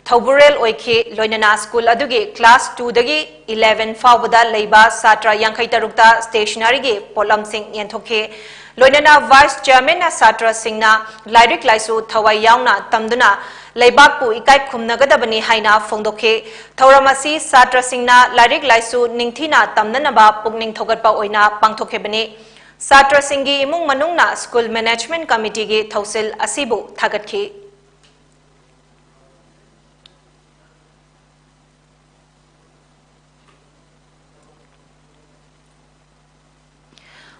ꯊꯧꯕꯨꯔꯦꯜ ꯑꯣꯏꯈꯤ꯫ ꯂꯣꯏꯅꯅ ꯁ꯭ꯀꯨꯜ ꯑꯗꯨꯒꯤ ꯀ꯭ꯂꯥꯁ ꯇꯨꯗꯒꯤ ꯏꯂꯦꯚꯦꯟ ꯐꯥꯎꯕꯗ ꯂꯩꯕ ꯁꯥꯇ꯭ꯔ ꯌꯥꯡꯈꯩ ꯇꯔꯨꯛꯇ ꯁ꯭ꯇꯦꯁꯅꯔꯤꯒꯤ ꯄꯣꯠꯂꯝꯁꯤꯡ ꯌꯦꯟꯊꯣꯛꯈꯤ꯫ ꯂꯣꯏꯅꯅ ꯚꯥꯏꯁ ꯆꯦꯌꯔꯃꯦꯟꯅ ꯁꯥꯇ꯭ꯔꯁꯤꯡꯅ ꯂꯥꯏꯔꯤꯛ ꯂꯥꯏꯁꯨ ꯊꯋꯥꯏ ꯌꯥꯎꯅ ꯇꯝꯗꯨꯅ ꯂꯩꯕꯥꯛꯄꯨ ꯏꯀꯥꯏ ꯈꯨꯝꯅꯒꯗꯕꯅꯤ ꯍꯥꯏꯅ ꯐꯣꯡꯗꯣꯛꯈꯤ꯫ ꯊꯧꯔꯝ ꯑꯁꯤ ꯁꯥꯇ꯭ꯔꯁꯤꯡꯅ ꯂꯥꯏꯔꯤꯛ ꯂꯥꯏꯁꯨ ꯅꯤꯡꯊꯤꯅ ꯇꯝꯅꯅꯕ ꯄꯨꯛꯅꯤꯡ ꯊꯧꯒꯠꯄ ꯑꯣꯏꯅ ꯄꯥꯡꯊꯣꯛꯈꯤꯕꯅꯤ꯫ ꯁꯥꯇ꯭ꯔꯁꯤꯡꯒꯤ ꯏꯃꯨꯡ ꯃꯅꯨꯡꯅ ꯁ꯭ꯀꯨꯜ ꯃꯦꯅꯦꯖꯃꯦꯟꯠ ꯀꯃꯤꯇꯤꯒꯤ ꯊꯧꯁꯤꯜ ꯑꯁꯤꯕꯨ ꯊꯥꯒꯠꯈꯤ꯫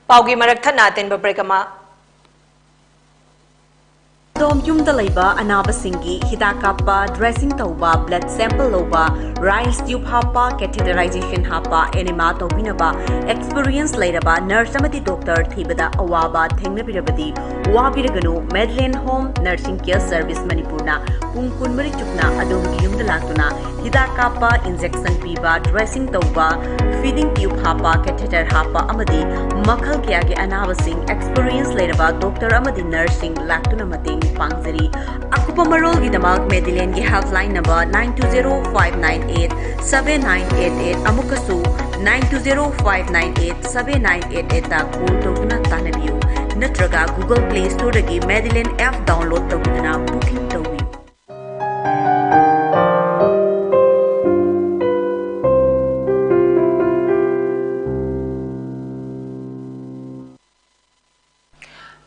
ꯄꯥꯎꯒꯤ ꯃꯔꯛ ꯊꯠꯅ ꯑꯇꯦꯟꯕ ꯕ꯭ꯔꯦꯛ ꯑꯃ꯫ ꯑꯗꯣꯝ ꯌꯨꯝꯗ ꯂꯩꯕ ꯑꯅꯥꯕꯁꯤꯡꯒꯤ ꯍꯤꯗꯥꯛ ꯀꯥꯞꯄ, ꯗ꯭ꯔꯦꯁꯤꯡ ꯇꯧꯕ, ꯕ꯭ꯂꯗ ꯁꯦꯝꯄꯜ ꯂꯧꯕ, ꯔꯥꯏꯜꯁ ꯇ꯭ꯌꯨꯕ ꯍꯥꯞꯄ, ꯀꯦꯊꯦꯇꯔꯥꯏꯖꯦꯁꯟ ꯍꯥꯞꯄ, ꯑꯦꯅꯦꯃꯥ ꯇꯧꯕꯤꯅꯕ ꯑꯦꯛꯁꯄꯤꯔꯤꯌꯦꯟꯁ ꯂꯩꯔꯕ ꯅꯔꯁ ꯑꯃꯗꯤ ꯗꯣꯛꯇꯔ ꯊꯤꯕꯗ ꯑꯋꯥꯕ ꯊꯦꯡꯅꯕꯤꯔꯕꯗꯤ ꯋꯥꯕꯤꯔꯒꯅꯨ꯫ ꯃꯦꯗꯂꯦꯟ ꯍꯣꯝ ꯅꯔꯁꯤꯡ ꯀꯦꯌꯔ ꯁꯔꯚꯤꯁ ꯃꯅꯤꯄꯨꯔꯅ ꯄꯨꯡ ꯀꯨꯟꯃꯔꯤ ꯆꯨꯞꯅ ꯑꯗꯣꯝꯒꯤ ꯌꯨꯝꯗ ꯂꯥꯛꯇꯨꯅ ꯍꯤꯗꯥꯛ ꯀꯥꯞꯄ, injection ꯄꯤꯕ, dressing ꯇꯧꯕ, feeding tube ꯍꯥꯞꯄ, catheter ꯍꯥꯞꯄ ꯑꯃꯗꯤ ꯃꯈꯜ ꯀꯌꯥꯒꯤ ꯑꯅꯥꯕꯁꯤꯡ experience ꯂꯩꯔꯕ doctor ꯑꯃꯗꯤ nurseꯁꯤꯡ ꯂꯥꯛꯇꯨꯅ ꯃꯇꯦꯡ ꯄꯥꯡꯖꯔꯤ꯫ ꯑꯀꯨꯞꯄ ꯃꯔꯣꯜꯒꯤꯗꯃꯛ Medilaneꯒꯤ helpline number nine two zero five nine eight seven nine eight eight ꯑꯃꯨꯛꯀꯁꯨ nine two zero five nine eight seven nine eight eight call ꯇꯧꯗꯨꯅ ꯇꯥꯟꯅꯕꯤꯌꯨ, ꯅꯠꯇ꯭ꯔꯒ Google Play Storeꯗꯒꯤ Medilane app download ꯇꯧꯗꯨꯅ booking ꯇꯧꯕꯤꯌꯨ꯫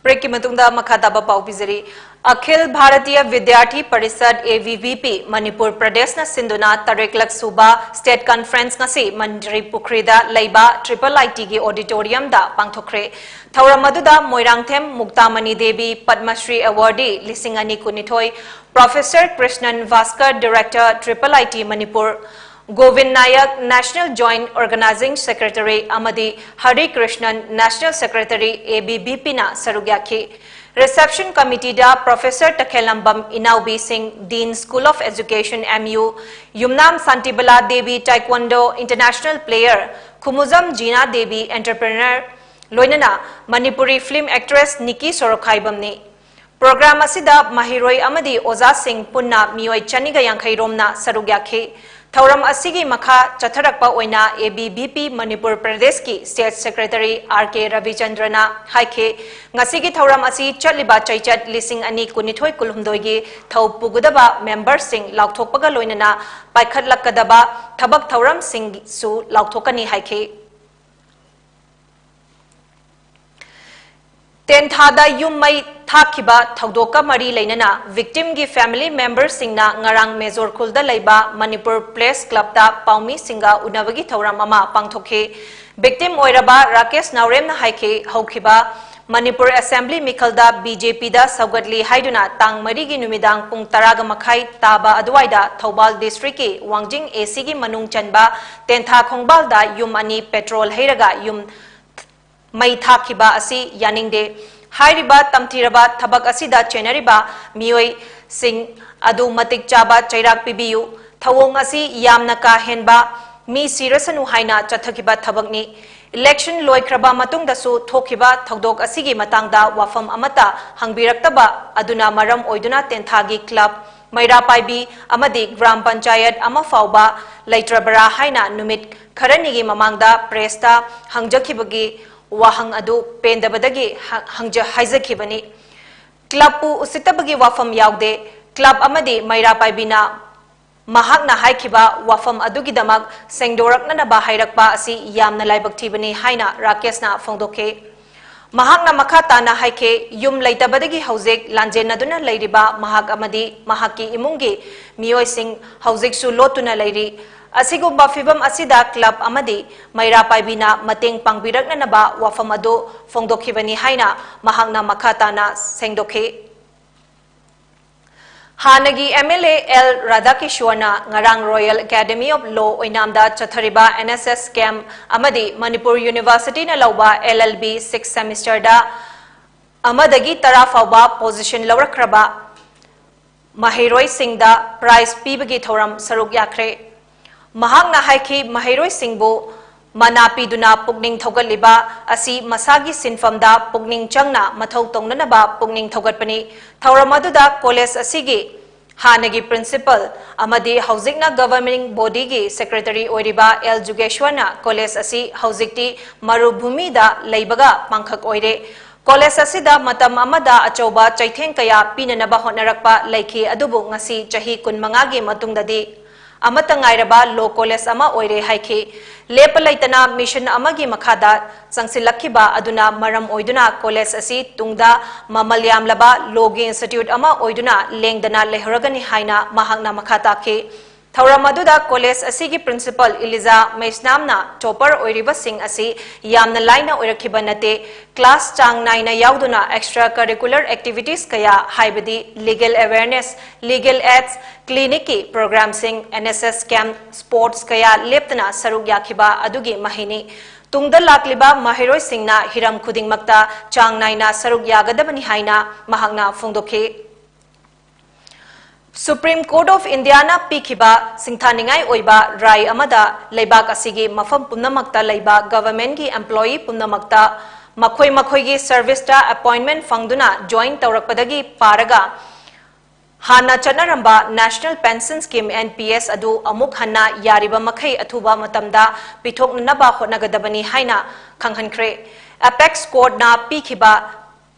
Breakꯀꯤ ꯃꯇꯨꯡꯗ ꯃꯈꯥ ꯇꯥꯕ ꯄꯥꯎ ꯄꯤꯖꯔꯤ꯫ ꯑꯈꯤꯜ ꯚꯥꯔꯇꯤꯌ ꯚꯤꯗ꯭ꯌꯥꯔꯊꯤ ꯄꯔꯤꯁꯗ, AVVP, ꯃꯅꯤꯄꯨꯔ ꯄ꯭ꯔꯗꯦꯁꯅ ꯁꯤꯟꯗꯨꯅ ꯇꯔꯦꯠꯂꯛ ꯁꯨꯕ state conference ꯉꯁꯤ ꯃꯟꯇ꯭ꯔꯤ ꯄꯨꯈ꯭ꯔꯤꯗ ꯂꯩꯕ triple ITꯒꯤ auditoriumꯗ ꯄꯥꯡꯊꯣꯛꯈ꯭ꯔꯦ꯫ ꯊꯧꯔꯝ ꯑꯗꯨꯗ ꯃꯣꯏꯔꯥꯡꯊꯦꯝ ꯃꯨꯛꯇꯥꯃꯅꯤ ꯗꯦꯕꯤ, ꯄꯗꯃ ꯁ꯭ꯔꯤ awardee ꯂꯤꯁꯤꯡ ꯑꯅꯤ ꯀꯨꯟꯅꯤꯊꯣꯏ, Professor Krishnan Bhaskar, director, triple IT Manipur, Gobin Nayak, National Joint Organizing Secretary, ꯑꯃꯗꯤ ꯍꯔꯤ ꯀ꯭ꯔꯤꯁꯅꯟ, National Secretary, AVVPꯅ ꯁꯔꯨꯛ ꯌꯥꯈꯤ꯫ Reception committeeꯗ Professor ꯇꯈꯦꯜꯂꯝꯕꯝ ꯏꯅꯥꯎꯕꯤ ꯁꯤꯡ, Dean, School of Education, MU, Yumnam Shantibala Devi, Taekwondo international player, ꯈꯨꯃꯨꯖꯝ Jina Devi, entrepreneur, ꯂꯣꯏꯅꯅ ꯃꯅꯤꯄꯨꯔꯤ film actress ꯅꯤꯀꯤ ꯁꯣꯔꯣꯛꯈꯥꯏꯕꯝꯅꯤ꯫ Program ꯑꯁꯤꯗ ꯃꯍꯩꯔꯣꯏ ꯑꯃꯗꯤ ꯑꯣꯖꯥꯁꯤꯡ ꯄꯨꯟꯅ ꯃꯤꯑꯣꯏ ꯆꯅꯤꯒ ꯌꯥꯡꯈꯩ ꯔꯣꯝꯅ ꯁꯔꯨꯛ ꯌꯥꯈꯤ꯫ ꯊꯧꯔꯝ ꯑꯁꯤꯒꯤ ꯃꯈꯥ ꯆꯠꯊꯔꯛꯄ ꯑꯣꯏꯅ AVVP ꯃꯅꯤꯄꯨꯔ ꯄ꯭ꯔꯗꯦꯁꯀꯤ State Secretary R K ꯔꯕꯤꯆꯟꯗ꯭ꯔꯅ ꯍꯥꯏꯈꯤ, ꯉꯁꯤꯒꯤ ꯊꯧꯔꯝ ꯑꯁꯤ ꯆꯠꯂꯤꯕ ꯆꯩꯆꯠ ꯂꯤꯁꯤꯡ ꯑꯅꯤ ꯀꯨꯟꯅꯤꯊꯣꯏ ꯀꯨꯟꯍꯨꯝꯗꯣꯏꯒꯤ ꯊꯧ ꯄꯨꯒꯗꯕ memberꯁꯤꯡ ꯂꯥꯎꯊꯣꯛꯄꯒ ꯂꯣꯏꯅꯅ ꯄꯥꯏꯈꯠꯂꯛꯀꯗꯕ ꯊꯕꯛ ꯊꯧꯔꯝꯁꯤꯡꯁꯨ ꯂꯥꯎꯊꯣꯛꯀꯅꯤ ꯍꯥꯏꯈꯤ꯫ ꯇꯦꯟꯊꯥꯗ ꯌꯨꯝ ꯃꯩ ꯊꯥꯈꯤꯕ ꯊꯧꯗꯣꯛꯀ ꯃꯔꯤ ꯂꯩꯅꯅ victimꯒꯤ family memberꯁꯤꯡꯅ ꯉꯔꯥꯡ ꯃꯦꯖꯣꯔ ꯈꯨꯜꯗ ꯂꯩꯕ ꯃꯅꯤꯄꯨꯔ Press Clubꯇ ꯄꯥꯎꯃꯤꯁꯤꯡꯒ ꯎꯅꯕꯒꯤ ꯊꯧꯔꯝ ꯑꯃ ꯄꯥꯡꯊꯣꯛꯈꯤ꯫ Victim ꯑꯣꯏꯔꯕ ꯔꯥꯀꯦꯁ ꯅꯥꯎꯔꯦꯝꯅ ꯍꯥꯏꯈꯤ, ꯍꯧꯈꯤꯕ ꯃꯅꯤꯄꯨꯔ Assembly ꯃꯤꯈꯜꯗ BJPꯗ ꯁꯧꯒꯠꯂꯤ ꯍꯥꯏꯗꯨꯅ ꯇꯥꯡ ꯃꯔꯤꯒꯤ ꯅꯨꯃꯤꯗꯥꯡ ꯄꯨꯡ ꯇꯔꯥꯒ ꯃꯈꯥꯏ ꯇꯥꯕ ꯑꯗꯨꯋꯥꯏꯗ ꯊꯧꯕꯥꯜ districtꯀꯤ ꯋꯥꯡꯖꯤꯡ ACꯒꯤ ꯃꯅꯨꯡ ꯆꯟꯕ ꯇꯦꯟꯊꯥ ꯈꯣꯡꯕꯥꯜꯗ ꯌꯨꯝ ꯑꯅꯤ petrol ꯍꯩꯔꯒ ꯌꯨꯝ ꯃꯩ ꯊꯥꯈꯤꯕ ꯑꯁꯤ ꯌꯥꯅꯤꯡꯗꯦ꯫ ꯍꯥꯏꯔꯤꯕ ꯇꯝꯊꯤꯔꯕ ꯊꯕꯛ ꯑꯁꯤꯗ ꯆꯦꯟꯅꯔꯤꯕ ꯃꯤꯑꯣꯏꯁꯤꯡ ꯑꯗꯨ ꯃꯇꯤꯛ ꯆꯥꯕ ꯆꯩꯔꯥꯛ ꯄꯤꯕꯤꯌꯨ꯫ ꯊꯧꯑꯣꯡ ꯑꯁꯤ ꯌꯥꯝꯅ ꯀꯥ ꯍꯦꯟꯕ ꯃꯤ ꯁꯤꯔꯁꯅꯨ ꯍꯥꯏꯅ ꯆꯠꯊꯈꯤꯕ ꯊꯕꯛꯅꯤ꯫ Election ꯂꯣꯏꯈ꯭ꯔꯕ ꯃꯇꯨꯡꯗꯁꯨ ꯊꯣꯛꯈꯤꯕ ꯊꯧꯗꯣꯛ ꯑꯁꯤꯒꯤ ꯃꯇꯥꯡꯗ ꯋꯥꯐꯝ ꯑꯃꯠꯇ ꯍꯪꯕꯤꯔꯛꯇꯕ ꯑꯗꯨꯅ ꯃꯔꯝ ꯑꯣꯏꯗꯨꯅ ꯇꯦꯟꯊꯥꯒꯤ club, ꯃꯩꯔꯥ ꯄꯥꯏꯕꯤ ꯑꯃꯗꯤ ꯒ꯭ꯔꯥꯝ ꯄꯟꯆꯥꯌꯠ ꯑꯃ ꯐꯥꯎꯕ ꯂꯩꯇ꯭ꯔꯕꯔꯥ ꯍꯥꯏꯅ ꯅꯨꯃꯤꯠ ꯈꯔꯅꯤꯒꯤ ꯃꯃꯥꯡꯗ pressꯇ ꯍꯪꯖꯈꯤꯕꯒꯤ ꯋꯥꯍꯪ ꯑꯗꯨ ꯄꯦꯟꯗꯕꯗꯒꯤ ꯍ-, ꯍꯪꯖ-, ꯍꯥꯏꯖꯈꯤꯕꯅꯤ꯫ Clubꯄꯨ ꯎꯁꯤꯠꯇꯕꯒꯤ ꯋꯥꯐꯝ ꯌꯥꯎꯗꯦ꯫ Club ꯑꯃꯗꯤ ꯃꯩꯔꯥ ꯄꯥꯏꯕꯤꯅ ꯃꯍꯥꯛꯅ ꯍꯥꯏꯈꯤꯕ ꯋꯥꯐꯝ ꯑꯗꯨꯒꯤꯗꯃꯛ ꯁꯦꯡꯗꯣꯔꯛꯅꯅꯕ ꯍꯥꯏꯔꯛꯄ ꯑꯁꯤ ꯌꯥꯝꯅ ꯂꯥꯏꯕꯛ ꯊꯤꯕꯅꯤ ꯍꯥꯏꯅ ꯔꯥꯀꯦꯁꯅ ꯐꯣꯡꯗꯣꯛꯈꯤ꯫ ꯃꯍꯥꯛꯅ ꯃꯈꯥ ꯇꯥꯅ ꯍꯥꯏꯈꯤ, ꯌꯨꯝ ꯂꯩꯇꯕꯗꯒꯤ ꯍꯧꯖꯤꯛ ꯂꯥꯟꯖꯦꯟꯅꯗꯨꯅ ꯂꯩꯔꯤꯕ ꯃꯍꯥꯛ ꯑꯃꯗꯤ ꯃꯍꯥꯛꯀꯤ ꯏꯃꯨꯡꯒꯤ ꯃꯤꯑꯣꯏꯁꯤꯡ ꯍꯧꯖꯤꯛꯁꯨ ꯂꯣꯠꯇꯨꯅ ꯂꯩꯔꯤ꯫ ꯑꯁꯤꯒꯨꯝꯕ ꯐꯤꯚꯝ ꯑꯁꯤꯗ club ꯑꯃꯗꯤ ꯃꯩꯔꯥ ꯄꯥꯏꯕꯤꯅ ꯃꯇꯦꯡ ꯄꯥꯡꯕꯤꯔꯛꯅꯅꯕ ꯋꯥꯐꯝ ꯑꯗꯨ ꯐꯣꯡꯗꯣꯛꯈꯤꯕꯅꯤ ꯍꯥꯏꯅ ꯃꯍꯥꯛꯅ ꯃꯈꯥ ꯇꯥꯅ ꯁꯦꯡꯗꯣꯛꯈꯤ꯫ ꯍꯥꯟꯅꯒꯤ MLA ꯑꯦꯜ ꯔꯥꯙꯥꯀꯤꯁꯣꯔꯅ ꯉꯔꯥꯡ Royal Academy of Law ꯑꯣꯏꯅꯥꯝꯗ ꯆꯠꯊꯔꯤꯕ NSS camp ꯑꯃꯗꯤ ꯃꯅꯤꯄꯨꯔ Universityꯅ ꯂꯧꯕ LLB sixth semesterꯗ ꯑꯃꯗꯒꯤ ꯇꯔꯥ ꯐꯥꯎꯕ position ꯂꯧꯔꯛꯈ꯭ꯔꯕ ꯃꯍꯩꯔꯣꯏꯁꯤꯡꯗ prize ꯄꯤꯕꯒꯤ ꯊꯧꯔꯝ ꯁꯔꯨꯛ ꯌꯥꯈ꯭ꯔꯦ꯫ ꯃꯍꯥꯛꯅ ꯍꯥꯏꯈꯤ, ꯃꯍꯩꯔꯣꯏꯁꯤꯡꯕꯨ ꯃꯅꯥ ꯄꯤꯗꯨꯅ ꯄꯨꯛꯅꯤꯡ ꯊꯧꯒꯠꯂꯤꯕ ꯑꯁꯤ ꯃꯁꯥꯒꯤ ꯁꯤꯟꯐꯝꯗ ꯄꯨꯛꯅꯤꯡ ꯆꯪꯅ ꯃꯊꯧ ꯇꯧꯅꯅꯕ ꯄꯨꯛꯅꯤꯡ ꯊꯧꯒꯠꯄꯅꯤ꯫ ꯊꯧꯔꯝ ꯑꯗꯨꯗ college ꯑꯁꯤꯒꯤ ꯍꯥꯟꯅꯒꯤ principal ꯑꯃꯗꯤ ꯍꯧꯖꯤꯛꯅ governing bodyꯒꯤ secretary ꯑꯣꯏꯔꯤꯕ ꯑꯦꯜ ꯖꯨꯒꯦꯁ꯭ꯋꯔꯅ college ꯑꯁꯤ ꯍꯧꯖꯤꯛꯇꯤ ꯃꯔꯨꯚꯨꯃꯤꯗ ꯂꯩꯕꯒ ꯄꯥꯡꯈꯛ ꯑꯣꯏꯔꯦ꯫ College ꯑꯁꯤꯗ ꯃꯇꯝ ꯑꯃꯗ ꯑꯆꯧꯕ ꯆꯩꯊꯦꯡ ꯀꯌꯥ ꯄꯤꯅꯅꯕ ꯍꯣꯠꯅꯔꯛꯄ ꯂꯩꯈꯤ, ꯑꯗꯨꯕꯨ ꯉꯁꯤ ꯆꯍꯤ ꯀꯨꯟꯃꯉꯥꯒꯤ ꯃꯇꯨꯡꯗꯗꯤ ꯑꯃꯠꯇ ꯉꯥꯏꯔꯕ law college ꯑꯃ ꯑꯣꯏꯔꯦ ꯍꯥꯏꯈꯤ꯫ ꯂꯦꯞꯄ ꯂꯩꯇꯅ mission ꯑꯃꯒꯤ ꯃꯈꯥꯗ ꯆꯪꯁꯤꯜꯂꯛꯈꯤꯕ ꯑꯗꯨꯅ ꯃꯔꯝ ꯑꯣꯏꯗꯨꯅ college ꯑꯁꯤ ꯇꯨꯡꯗ ꯃꯃꯜ ꯌꯥꯝꯂꯕ lawꯒꯤ institute ꯑꯃ ꯑꯣꯏꯗꯨꯅ ꯂꯦꯡꯗꯅ ꯂꯩꯍꯧꯔꯒꯅꯤ ꯍꯥꯏꯅ ꯃꯍꯥꯛꯅ ꯃꯈꯥ ꯇꯥꯈꯤ꯫ ꯊꯧꯔꯝ ꯑꯗꯨꯗ college ꯑꯁꯤꯒꯤ principal ꯏꯂꯤꯖꯥ ꯃꯩꯁꯅꯥꯝꯅ topper ꯑꯣꯏꯔꯤꯕꯁꯤꯡ ꯑꯁꯤ ꯌꯥꯝꯅ ꯂꯥꯏꯅ ꯑꯣꯏꯔꯛꯈꯤꯕ ꯅꯠꯇꯦ꯫ Class ꯆꯥꯡ ꯅꯥꯏꯅ ꯌꯥꯎꯗꯨꯅ extra curricular activities ꯀꯌꯥ, ꯍꯥꯏꯕꯗꯤ legal awareness, legal aids, clinicꯀꯤ programꯁꯤꯡ, NSS camp, sports ꯀꯌꯥ ꯂꯦꯞꯇꯅ ꯁꯔꯨꯛ ꯌꯥꯈꯤꯕ ꯑꯗꯨꯒꯤ ꯃꯍꯩꯅꯤ꯫ ꯇꯨꯡꯗ ꯂꯥꯛꯂꯤꯕ ꯃꯍꯩꯔꯣꯏꯁꯤꯡꯅ ꯍꯤꯔꯝ ꯈꯨꯗꯤꯡꯃꯛꯇ ꯆꯥꯡ ꯅꯥꯏꯅ ꯁꯔꯨꯛ ꯌꯥꯒꯗꯕꯅꯤ ꯍꯥꯏꯅ ꯃꯍꯥꯛꯅ ꯐꯣꯡꯗꯣꯛꯈꯤ꯫ Supreme Court of Indiaꯅ ꯄꯤꯈꯤꯕ ꯁꯤꯡꯊꯥꯅꯤꯡꯉꯥꯏ ꯑꯣꯏꯕ ꯔꯥꯏ ꯑꯃꯗ ꯂꯩꯕꯥꯛ ꯑꯁꯤꯒꯤ ꯃꯐꯝ ꯄꯨꯝꯅꯃꯛꯇ ꯂꯩꯕ governmentꯀꯤ employee ꯄꯨꯝꯅꯃꯛꯇ ꯃꯈꯣꯏ ꯃꯈꯣꯏꯒꯤ serviceꯇ appointment ꯐꯪꯗꯨꯅ join ꯇꯧꯔꯛꯄꯗꯒꯤ ꯄꯥꯔꯒ ꯍꯥꯟꯅ ꯆꯠꯅꯔꯝꯕ National Pension Scheme, N P S, ꯑꯗꯨ ꯑꯃꯨꯛ ꯍꯟꯅ ꯌꯥꯔꯤꯕ ꯃꯈꯩ ꯑꯊꯨꯕ ꯃꯇꯝꯗ ꯄꯤꯊꯣꯛꯅꯅꯕ ꯍꯣꯠꯅꯒꯗꯕꯅꯤ ꯍꯥꯏꯅ ꯈꯪꯍꯟꯈ꯭ꯔꯦ꯫ Apex Courtꯅ ꯄꯤꯈꯤꯕ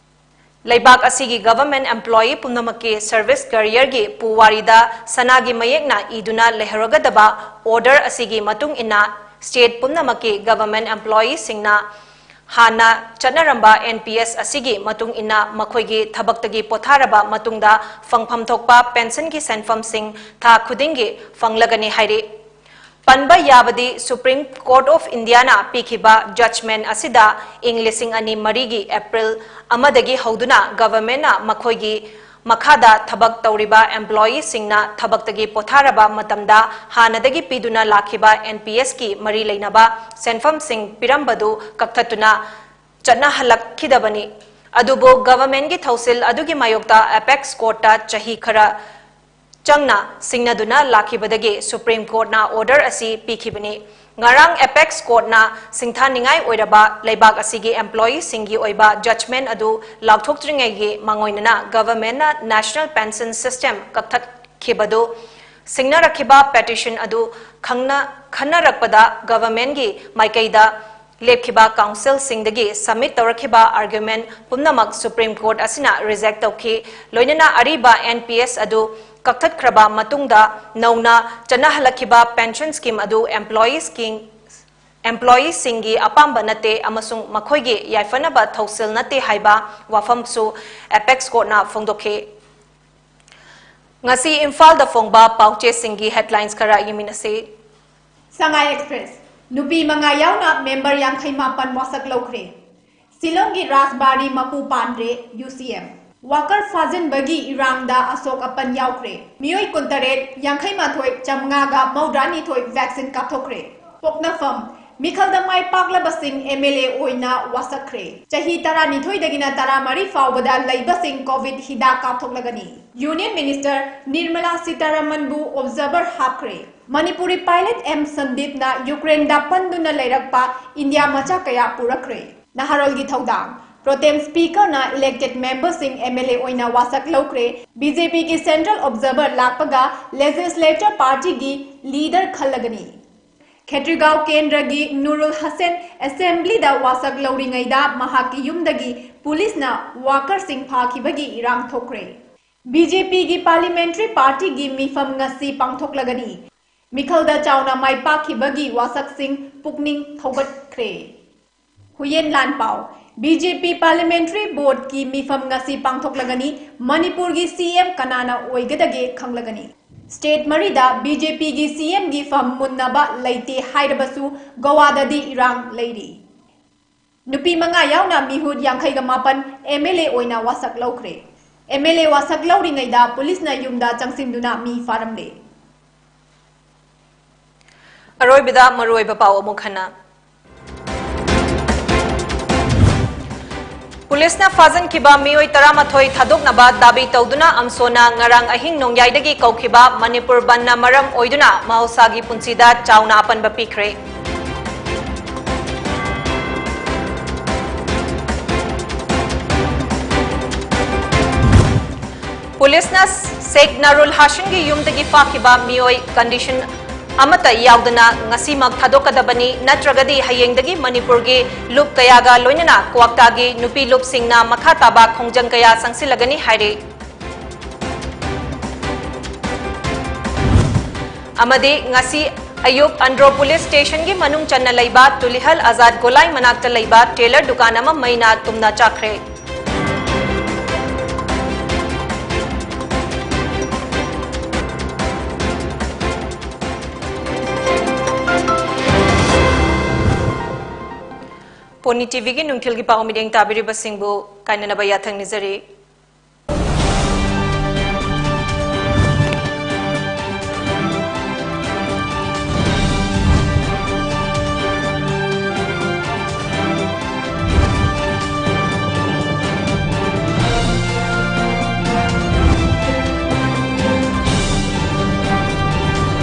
ꯂꯩꯕꯥꯛ ꯑꯁꯤꯒꯤ government employee ꯄꯨꯝꯅꯃꯛꯀꯤ service careerꯒꯤ ꯄꯨꯋꯥꯔꯤꯗ ꯁꯅꯥꯒꯤ ꯃꯌꯦꯛꯅ ꯏꯗꯨꯅ ꯂꯩꯍꯧꯔꯒꯗꯕ order ꯑꯁꯤꯒꯤ ꯃꯇꯨꯡ ꯏꯟꯅ state ꯄꯨꯝꯅꯃꯛꯀꯤ government employeeꯁꯤꯡꯅ ꯍꯥꯟꯅ ꯆꯠꯅꯔꯝꯕ N P S ꯑꯁꯤꯒꯤ ꯃꯇꯨꯡ ꯏꯟꯅ ꯃꯈꯣꯏꯒꯤ ꯊꯕꯛꯇꯒꯤ ꯄꯣꯊꯥꯔꯕ ꯃꯇꯨꯡꯗ ꯐꯪꯐꯝ ꯊꯣꯛꯄ pensionꯒꯤ ꯁꯦꯟꯐꯝꯁꯤꯡ ꯊꯥ ꯈꯨꯗꯤꯡꯒꯤ ꯐꯪꯂꯒꯅꯤ ꯍꯥꯏꯔꯤ꯫ ꯄꯟꯕ ꯌꯥꯕꯗꯤ, Supreme Court of Indiaꯅ ꯄꯤꯈꯤꯕ judgement ꯑꯁꯤꯗ ꯏꯪ ꯂꯤꯁꯤꯡ ꯑꯅꯤ ꯃꯔꯤꯒꯤ April ꯑꯃꯗꯒꯤ ꯍꯧꯗꯨꯅ governmentꯅ ꯃꯈꯣꯏꯒꯤ ꯃꯈꯥꯗ ꯊꯕꯛ ꯇꯧꯔꯤꯕ employeeꯁꯤꯡꯅ ꯊꯕꯛꯇꯒꯤ ꯄꯣꯊꯥꯔꯕ ꯃꯇꯝꯗ ꯍꯥꯟꯅꯗꯒꯤ ꯄꯤꯗꯨꯅ ꯂꯥꯛꯈꯤꯕ N P Sꯀꯤ ꯃꯔꯤ ꯂꯩꯅꯕ ꯁꯦꯟꯐꯝꯁꯤꯡ ꯄꯤꯔꯝꯕꯗꯨ ꯀꯛꯊꯠꯇꯨꯅ ꯆꯠꯅꯍꯜꯂꯛꯈꯤꯗꯕꯅꯤ꯫ ꯑꯗꯨꯕꯨ governmentꯀꯤ ꯊꯧꯁꯤꯜ ꯑꯗꯨꯒꯤ ꯃꯥꯌꯣꯛꯇ Apex Courtꯇ ꯆꯍꯤ ꯈꯔ ꯆꯪꯅ ꯁꯤꯡꯅꯗꯨꯅ ꯂꯥꯛꯈꯤꯕꯗꯒꯤ Supreme Courtꯅ order ꯑꯁꯤ ꯄꯤꯈꯤꯕꯅꯤ꯫ ꯉꯔꯥꯡ Apex Courtꯅ ꯁꯤꯡꯊꯥꯅꯤꯡꯉꯥꯏ ꯑꯣꯏꯔꯕ ꯂꯩꯕꯥꯛ ꯑꯁꯤꯒꯤ employeeꯁꯤꯡꯒꯤ ꯑꯣꯏꯕ judgement ꯑꯗꯨ ꯂꯥꯎꯊꯣꯛꯇ꯭ꯔꯤꯉꯩꯒꯤ ꯃꯥꯡꯑꯣꯏꯅꯅ governmentꯅ National Pension System ꯀꯛꯊꯠꯈꯤꯕꯗꯨ ꯁꯤꯡꯅꯔꯛꯈꯤꯕ petition ꯑꯗꯨ ꯈꯪꯅ-, ꯈꯟꯅꯔꯛꯄꯗ governmentꯀꯤ ꯃꯥꯏꯀꯩꯗ ꯂꯦꯞꯈꯤꯕ councilꯁꯤꯡꯗꯒꯤ submit ꯇꯧꯔꯛꯈꯤꯕ argument ꯄꯨꯝꯅꯃꯛ Supreme Court ꯑꯁꯤꯅ reject ꯇꯧꯈꯤ꯫ ꯂꯣꯏꯅꯅ ꯑꯔꯤꯕ N P S ꯑꯗꯨ ꯀꯛꯊꯠꯈ꯭ꯔꯕ ꯃꯇꯨꯡꯗ ꯅꯧꯅ ꯆꯠꯅꯍꯜꯂꯛꯈꯤꯕ pension scheme ꯑꯗꯨ employeeꯁꯤꯡ, employeeꯁꯤꯡꯒꯤ ꯑꯄꯥꯝꯕ ꯅꯠꯇꯦ ꯑꯃꯁꯨꯡ ꯃꯈꯣꯏꯒꯤ ꯌꯥꯏꯐꯅꯕ ꯊꯧꯁꯤꯜ ꯅꯠꯇꯦ ꯍꯥꯏꯕ ꯋꯥꯐꯝꯁꯨ Apex Courtꯅ ꯐꯣꯡꯗꯣꯛꯈꯤ꯫ ꯉꯁꯤ ꯏꯝꯐꯥꯜꯗ ꯐꯣꯡꯕ ꯄꯥꯎꯆꯦꯁꯤꯡꯒꯤ headlines ꯈꯔ ꯌꯦꯡꯃꯤꯟꯅꯁꯤ꯫ Sangai Express, ꯅꯨꯄꯤ ꯃꯉꯥ ꯌꯥꯎꯅ member ꯌꯥꯡꯈꯩ ꯃꯥꯄꯟ ꯋꯥꯁꯛ ꯂꯧꯈ꯭ꯔꯦ꯫ ꯁꯤꯂꯣꯡꯒꯤ ꯔꯥꯖꯕꯥꯔꯤ ꯃꯄꯨ ꯄꯥꯟꯗ꯭ꯔꯦ, U C M꯫ Worker ꯐꯥꯖꯤꯟꯕꯒꯤ ꯏꯔꯥꯡꯗ ꯑꯁꯣꯛ ꯑꯄꯟ ꯌꯥꯎꯈ꯭ꯔꯦ꯫ ꯃꯤꯑꯣꯏ ꯀꯨꯟꯇꯔꯦꯠ, ꯌꯥꯡꯈꯩ ꯃꯥꯊꯣꯏ, ꯆꯥꯝꯃꯉꯥꯒ ꯃꯧꯗ꯭ꯔꯥꯅꯤꯊꯣꯏ vaccine ꯀꯥꯞꯊꯣꯛꯈ꯭ꯔꯦ꯫ ꯄꯣꯛꯅꯐꯝ, ꯃꯤꯈꯜꯗ ꯃꯥꯏ ꯄꯥꯛꯂꯕꯁꯤꯡ MLA ꯑꯣꯏꯅ ꯋꯥꯁꯛꯈ꯭ꯔꯦ꯫ ꯆꯍꯤ ꯇꯔꯥꯅꯤꯊꯣꯏꯗꯒꯤꯅ ꯇꯔꯥꯃꯔꯤ ꯐꯥꯎꯕꯗ ꯂꯩꯕꯁꯤꯡ COVID ꯍꯤꯗꯥꯛ ꯀꯥꯞꯊꯣꯛꯂꯒꯅꯤ꯫ Union Minister Nirmala Sitharamanꯕꯨ observer ꯍꯥꯞꯈ꯭ꯔꯦ꯫ Manipuri pilot M ꯁꯟꯗꯤꯞꯅ ꯌꯨꯀ꯭ꯔꯦꯟꯗ ꯄꯟꯗꯨꯅ ꯂꯩꯔꯛꯄ ꯏꯟꯗꯤꯌꯥ ꯃꯆꯥ ꯀꯌꯥ ꯄꯨꯔꯛꯈ꯭ꯔꯦ꯫ ꯅꯍꯥꯔꯣꯜꯒꯤ ꯊꯧꯗꯥꯡ꯫ Pro tem Speakerꯅ elected memberꯁꯤꯡ MLA ꯑꯣꯏꯅ ꯋꯥꯁꯛ ꯂꯧꯈ꯭ꯔꯦ꯫ BJPꯒꯤ central observer ꯂꯥꯛꯄꯒ legislature partyꯒꯤ leader ꯈꯜꯂꯒꯅꯤ꯫ ꯈꯦꯇ꯭ꯔꯤꯒꯥꯎ ꯀꯦꯟꯗ꯭ꯔꯒꯤ ꯅꯨꯔꯨꯜ ꯍꯁꯦꯟ assemblyꯗ ꯋꯥꯁꯛ ꯂꯧꯔꯤꯉꯩꯗ ꯃꯍꯥꯛꯀꯤ ꯌꯨꯝꯗꯒꯤ ꯄꯨꯂꯤꯁꯅ workerꯁꯤꯡ ꯐꯥꯈꯤꯕꯒꯤ ꯏꯔꯥꯡ ꯊꯣꯛꯈ꯭ꯔꯦ꯫ BJPꯒꯤ parliamentary partyꯒꯤ ꯃꯤꯐꯝ ꯉꯁꯤ ꯄꯥꯡꯊꯣꯛꯂꯒꯅꯤ꯫ ꯃꯤꯈꯜꯗ ꯆꯥꯎꯅ ꯃꯥꯏ ꯄꯥꯛꯈꯤꯕꯒꯤ ꯋꯥꯁꯛꯁꯤꯡ ꯄꯨꯛꯅꯤꯡ ꯊꯧꯒꯠꯈ꯭ꯔꯦ꯫ ꯍꯨꯌꯦꯟ ꯂꯥꯟꯄꯥꯎ꯫ BJP parliamentary boardꯀꯤ ꯃꯤꯐꯝ ꯉꯁꯤ ꯄꯥꯡꯊꯣꯛꯂꯒꯅꯤ꯫ ꯃꯅꯤꯄꯨꯔꯒꯤ CM ꯀꯅꯥꯅ ꯑꯣꯏꯒꯗꯒꯦ ꯈꯪꯂꯒꯅꯤ꯫ State ꯃꯔꯤꯗ BJPꯒꯤ CMꯒꯤ ꯐꯝ ꯃꯨꯟꯅꯕ ꯂꯩꯇꯦ ꯍꯥꯏꯔꯕꯁꯨ ꯒꯣꯋꯥꯗꯗꯤ ꯏꯔꯥꯡ ꯂꯩꯔꯤ꯫ ꯅꯨꯄꯤ ꯃꯉꯥ ꯌꯥꯎꯅ ꯃꯤꯍꯨꯠ ꯌꯥꯡꯈꯩꯒ ꯃꯥꯄꯟ MLA ꯑꯣꯏꯅ ꯋꯥꯁꯛ ꯂꯧꯈ꯭ꯔꯦ꯫ MLA ꯋꯥꯁꯛ ꯂꯧꯔꯤꯉꯩꯗ ꯄꯨꯂꯤꯁꯅ ꯌꯨꯝꯗ ꯆꯪꯁꯤꯟꯗꯨꯅ ꯃꯤ ꯐꯥꯔꯝꯂꯦ꯫ ꯑꯔꯣꯏꯕꯗ ꯃꯔꯨꯑꯣꯏꯕ ꯄꯥꯎ ꯑꯃꯨꯛ ꯍꯟꯅ꯫ ꯄꯨꯂꯤꯁꯅ ꯐꯥꯖꯤꯟꯈꯤꯕ ꯃꯤꯑꯣꯏ ꯇꯔꯥꯃꯥꯊꯣꯏ ꯊꯥꯗꯣꯛꯅꯕ ꯗꯥꯕꯤ ꯇꯧꯗꯨꯅ ꯑꯝꯁꯣꯅ ꯉꯔꯥꯡ ꯑꯍꯤꯡ ꯅꯣꯡꯌꯥꯏꯗꯒꯤ ꯀꯧꯈꯤꯕ ꯃꯅꯤꯄꯨꯔ ꯕꯟꯗꯅ ꯃꯔꯝ ꯑꯣꯏꯗꯨꯅ ꯃꯍꯧꯁꯥꯒꯤ ꯄꯨꯟꯁꯤꯗ ꯆꯥꯎꯅ ꯑꯄꯟꯕ ꯄꯤꯈ꯭ꯔꯦ꯫ ꯄꯨꯂꯤꯁꯅ ꯁꯦꯈ ꯅꯥꯔꯨꯜ ꯍꯥꯁꯤꯝꯒꯤ ꯌꯨꯝꯗꯒꯤ ꯐꯥꯈꯤꯕ ꯃꯤꯑꯣꯏ condition ꯑꯃꯠꯇ ꯌꯥꯎꯗꯅ ꯉꯁꯤꯃꯛ ꯊꯥꯗꯣꯛꯀꯗꯕꯅꯤ, ꯅꯠꯇ꯭ꯔꯒꯗꯤ ꯍꯌꯦꯡꯗꯒꯤ ꯃꯅꯤꯄꯨꯔꯒꯤ ꯂꯨꯞ ꯀꯌꯥꯒ ꯂꯣꯏꯅꯅ ꯀ꯭ꯋꯥꯛꯇꯥꯒꯤ ꯅꯨꯄꯤ ꯂꯨꯞꯁꯤꯡꯅ ꯃꯈꯥ ꯇꯥꯕ ꯈꯣꯡꯖꯪ ꯀꯌꯥ ꯆꯪꯁꯤꯜꯂꯒꯅꯤ ꯍꯥꯏꯔꯤ꯫ ꯑꯃꯗꯤ ꯉꯁꯤ ꯑꯌꯨꯛ ꯑꯟꯗ꯭ꯔꯣ ꯄꯨꯂꯤꯁ ꯁ꯭ꯇꯦꯁꯟꯒꯤ ꯃꯅꯨꯡ ꯆꯟꯅ ꯂꯩꯕ ꯇꯨꯂꯤꯍꯜ ꯑꯖꯥꯗ ꯒꯣꯂꯥꯏ ꯃꯅꯥꯛꯇ ꯂꯩꯕ ꯇꯦꯂꯔ ꯗꯨꯀꯥꯟ ꯑꯃ ꯃꯩꯅ ꯇꯨꯝꯅ ꯆꯥꯛꯈ꯭ꯔꯦ꯫ ꯄꯣꯅꯤ ꯇꯤꯚꯤꯒꯤ ꯅꯨꯡꯊꯤꯜꯒꯤ ꯄꯥꯎ ꯃꯤꯠꯌꯦꯡ ꯇꯥꯕꯤꯔꯤꯕꯁꯤꯡꯕꯨ ꯀꯥꯏꯅꯅꯕ ꯌꯥꯊꯪ ꯅꯤꯖꯔꯤ꯫